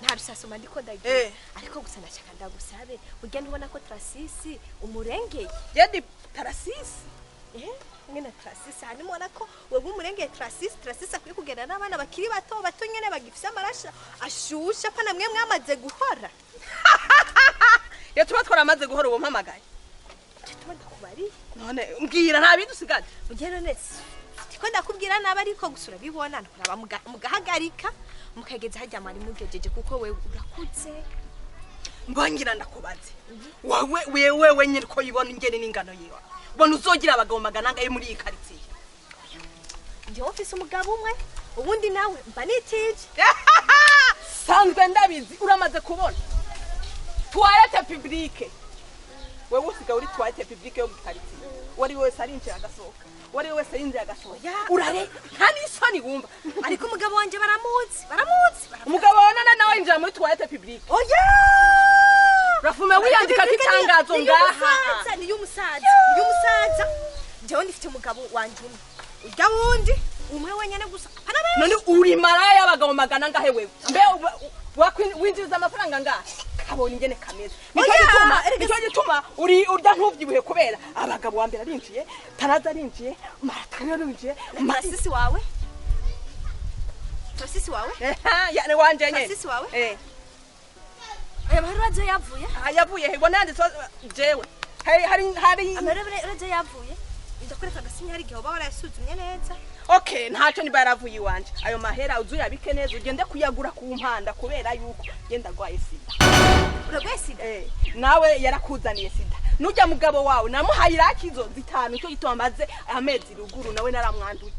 Speaker 18: Nta rusasoma ndiko ndagira. Ariko gusa ndashaka ndagusabe. Urya ntubona ko Tarasisi umurengeye.
Speaker 16: Yedi Tarasisi.
Speaker 18: Mwene Trasisi hanyuma ubona ko wewe umurengeye Trasisi, Trasisi akwiye kugenda n'abana bakiri bato bato nyene bagifise amarasha ashusha pana mwe mwamaze guhora.
Speaker 16: Iyo tuba twaramaze guhora uwo mpamagaye.
Speaker 18: Tuba ndakubariye.
Speaker 16: None mbwira nta bindi usigaje.
Speaker 18: Ugiye none tiko ndakubwira nabi ariko gusura bibona nkuraba mugahagarika mukageza hajya mwari mugejeje kuko wewe urakuze.
Speaker 16: Ngongira ndakubaze. Wawe wewe wenyine ko yibona ingene n'ingano yiwa. Bona uzogira abagabo magana angahe muri iyi quartier?
Speaker 18: Njye office umugabo umwe ubundi nawe mba nitije.
Speaker 16: Sanzwe ndabizi uramaze kubona. Toilette publique. Wewe usiga uri toilette publique yo mu quartier. Wari wese arinjira agasohoka. Wari wese arinjira agasohoka. Urare nta n'isoni wumva.
Speaker 18: Ariko umugabo wanje baramuzi, baramuzi.
Speaker 16: Umugabo wawe none nawe yinjira muri toilette publique.
Speaker 18: Oya!
Speaker 16: Rafume wiyandika kitangazo ngaha.
Speaker 18: Ni y'umusaza, ni y'umusaza. Jewe ndifite umugabo wanje umwe. Urya wundi umwe wenyene gusa.
Speaker 16: None uri maraya y'abagabo magana angahe wewe? Mbe winjiriza amafaranga angahe? Kabona ingene kameze. Nico gituma uri urya ntuvyibuhe kubera abagabo wa mbere arinjiye, Taraza arinjiye, Maratana arinjiye,
Speaker 18: Trasisi wawe. Trasisi wawe?
Speaker 16: Ya wanje nyene.
Speaker 18: Trasisi wawe?
Speaker 16: Eh.
Speaker 18: Aya mahera yavuye?
Speaker 16: Yavuye he bona yanditse jewe. Hari
Speaker 18: amahera yavuye. Ndakwereka agasinya hari igihe uba warayasuzumye neza.
Speaker 16: Okay, ntacyo niba yaravuye iwanje. Ayo mahera uzuyabike neza ugende kuyagura ku mpanda kubera yuko genda rwaye sida.
Speaker 18: Urarwaye sida?
Speaker 16: Eh, nawe yarakuzaniye sida. Nujya mugabo wawe namuhaye irakizo zitanu cyo gitwamaze amezi ruguru nawe naramwanduye.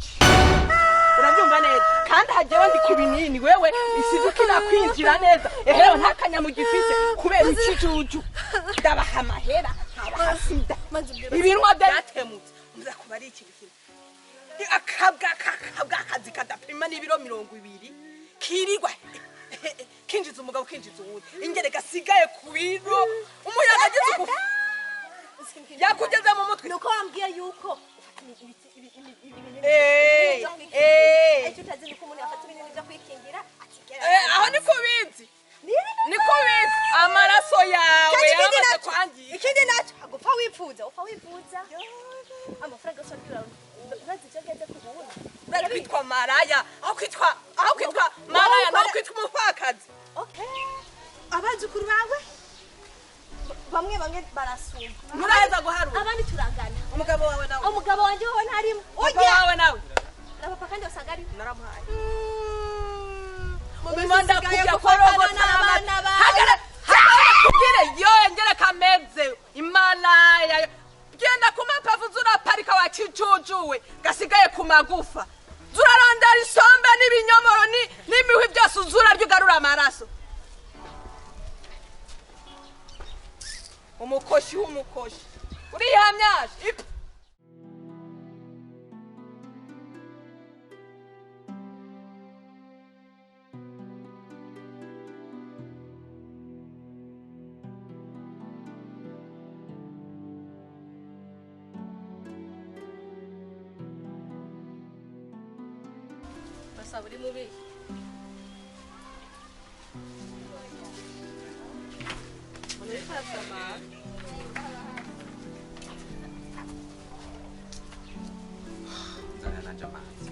Speaker 16: Urabyumva neza kandi hajewe ndi kubinini wewe isizuki nakwinjira neza. Ehewe ntakanya mu gifise kubera ikijuju. Ndabaha amahera nkabaha sida. Ibinwa byatemutse. Muzakuba ari ikintu kimwe. Akabwa akazi kadapima n'ibiro 20 kirirwa kinjiza umugabo kinjiza uwundi ingere gasigaye ku biro umuyaga agize ugufu yakugeze mu mutwe.
Speaker 18: Nuko wambwiye yuko icyo utazi nuko umuntu afata ibintu byo kwikingira akigera
Speaker 16: aho niko bizi niko bizi amaraso yawe yamaze kwangira.
Speaker 18: Ikindi nacyo agupfa wipfuza upfa wifuza amafaranga yose agira urazi icyo ageze kubona.
Speaker 16: Urari kwitwa maraya aho kwitwa maraya naho kwitwa umupfakazi.
Speaker 18: Okay, abazukuru bawe bamwe barasumba.
Speaker 16: Nturaheza guharura.
Speaker 18: Abandi turangana.
Speaker 16: Umugabo wawe nawe.
Speaker 18: Umugabo wanje wowe ntarimo.
Speaker 16: Umugabo wawe nawe.
Speaker 18: Na papa kandi usanga arimo.
Speaker 16: Naramuhaye.
Speaker 18: Umanda
Speaker 16: kujya korogota
Speaker 18: n'abana bawe.
Speaker 16: Hagara kubwire yo ngere kameze imalaya. Genda ku mapavu zuraparika wa kijujuwe gasigaye ku magufa. Zurarondera isombe n'ibinyomoro n'imihwi byose uzurarya ugarura amaraso. Umukoshi w'umukoshi. Urihamyaje.
Speaker 2: Basaba uri mubi.
Speaker 15: Nzana nanje amazi.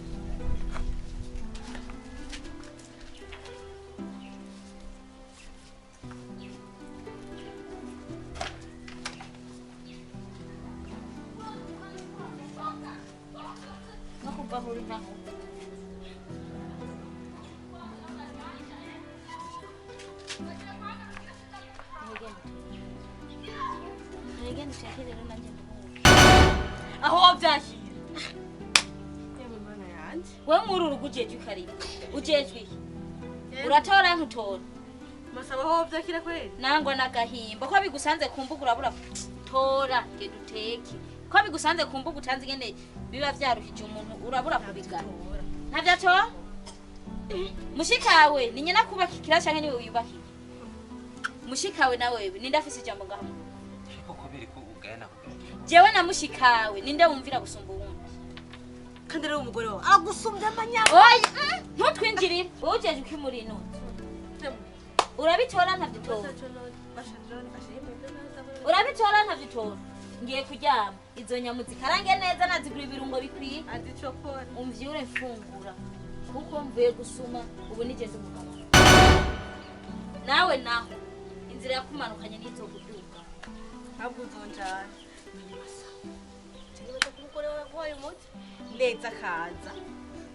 Speaker 14: No kuva aho uri naho. Aho byashyira. Wewe muri urugo ujejwe ikarira. Ujejwe iki? Uratora ntutora.
Speaker 16: Masaba aho byakira kweli?
Speaker 14: Nangwa nagahimba ko bigusanze ku mbuga urabura tora genda uteke. Ko bigusanze ku mbuga utanze ingene biba vyaruhije umuntu urabura kubigana. Ntavyatora? Mushikawe ni nyina kubakikira canke niwe wiyubakiye? Mushikawe nawe ninde afise ijambo ngaho?
Speaker 15: Koko biri ko ugana kugana.
Speaker 14: Jewe na mushikawe ninde wumvira gusumba uwundi?
Speaker 16: Kandi rero umugore wawe agusumbya amanyama.
Speaker 14: Oya, ntutwinjirire. Wowe ujeje ukimuri ino. Urabitora ntavyitora. Urabitora ntavyitora. Ngiye kuryama. Izo nyama zikarange neza nazigura ibirungo bikwiye.
Speaker 16: Azicokora.
Speaker 14: Umvyure mfungura. Kuko mvuye gusuma ubu nigeze umugabo. Nawe naho inzira yakumanukanye nizo guduka.
Speaker 16: Ntabwo uzonjana. Nibaza ko umugore wawe aguhaye umuti neza akaza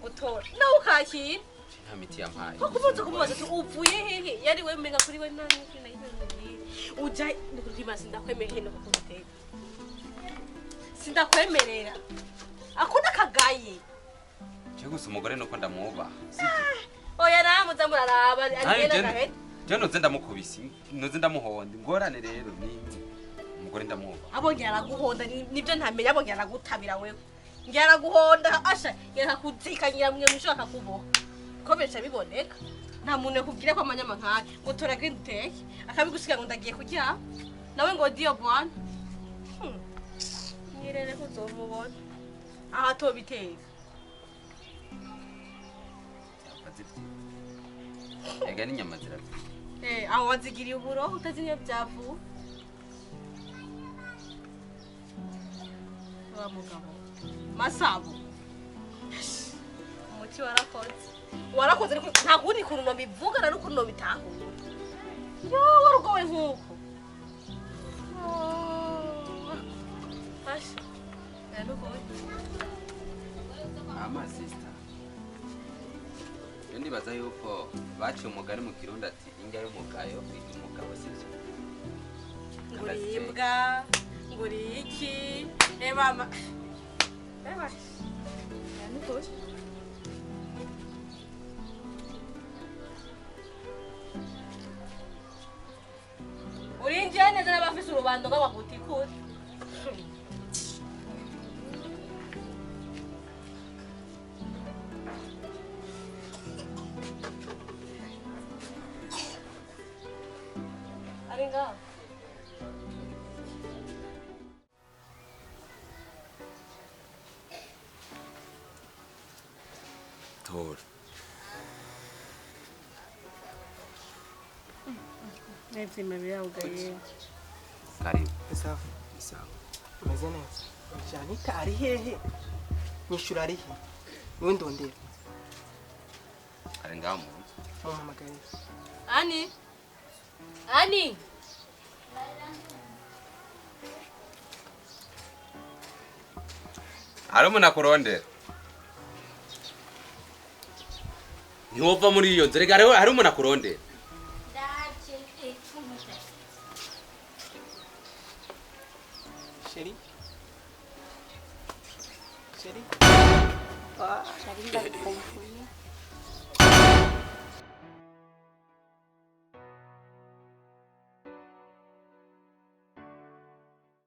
Speaker 16: gutora nawe ukakira.
Speaker 15: Nta miti yampaye.
Speaker 16: Ko kubanza kumubaza ati uvuye hehe yari we menga kuri we nani kuri nayo uja ndikuri sindakwemerera no kukuteka sindakwemerera akunda kagaye.
Speaker 15: Je gusa umugore nuko ndamwubaha.
Speaker 16: Oya namuza muraraba agenda gahe.
Speaker 15: Je noze ndamukubisi noze ndamuhonda ingorane rero ni umugore ndamwubaha.
Speaker 16: Abonye araguhonda nibyo ntamenya abonye aragutabira wewe. Ngira araguhonda asha yakakuzikanyira mwe mushaka kuboha. Ko biboneka nta muntu yakubwira ko amanyama nkaye ngo tora green take akabigusiga ngo ndagiye kurya nawe ngo diyo bwana nyirere ko uzomubona aha tobiteka
Speaker 15: ega n'inyama ziravye
Speaker 16: aho wazigiriye uburoho utazi niyo byavuye wa mugabo Masabo umuti warakoze warakoze ariko nta kundi kuntu nobivuga na n'ukuntu nobitahura yo warugowe nk'uko asha yarugowe.
Speaker 15: Ama sister yo ndibaza yuko baciye umugani mu Kirundi ati indya y'umugayo irya umugabo sivyo
Speaker 16: nguribwa nguriki ebama eba yarugowe. Urinjiye neza n'abafise urubando rw'abahutikura. Ari ngaho.
Speaker 15: Tora.
Speaker 16: N'ivyima birawugaye.
Speaker 15: Karibu.
Speaker 1: Sawa. Sawa. Umeze neza. Janita ari hehe? Nyishura ari he? Niwe ndondera.
Speaker 15: Ari ngaho mu nzu.
Speaker 1: Mumpamagaye.
Speaker 16: Ani. Ani.
Speaker 15: Hari umuntu akurondera. Ntiwova muri iyo nzu rega hari umuntu akurondera.
Speaker 1: Chérie. Chérie.
Speaker 14: Chérie, ndagukumbuye.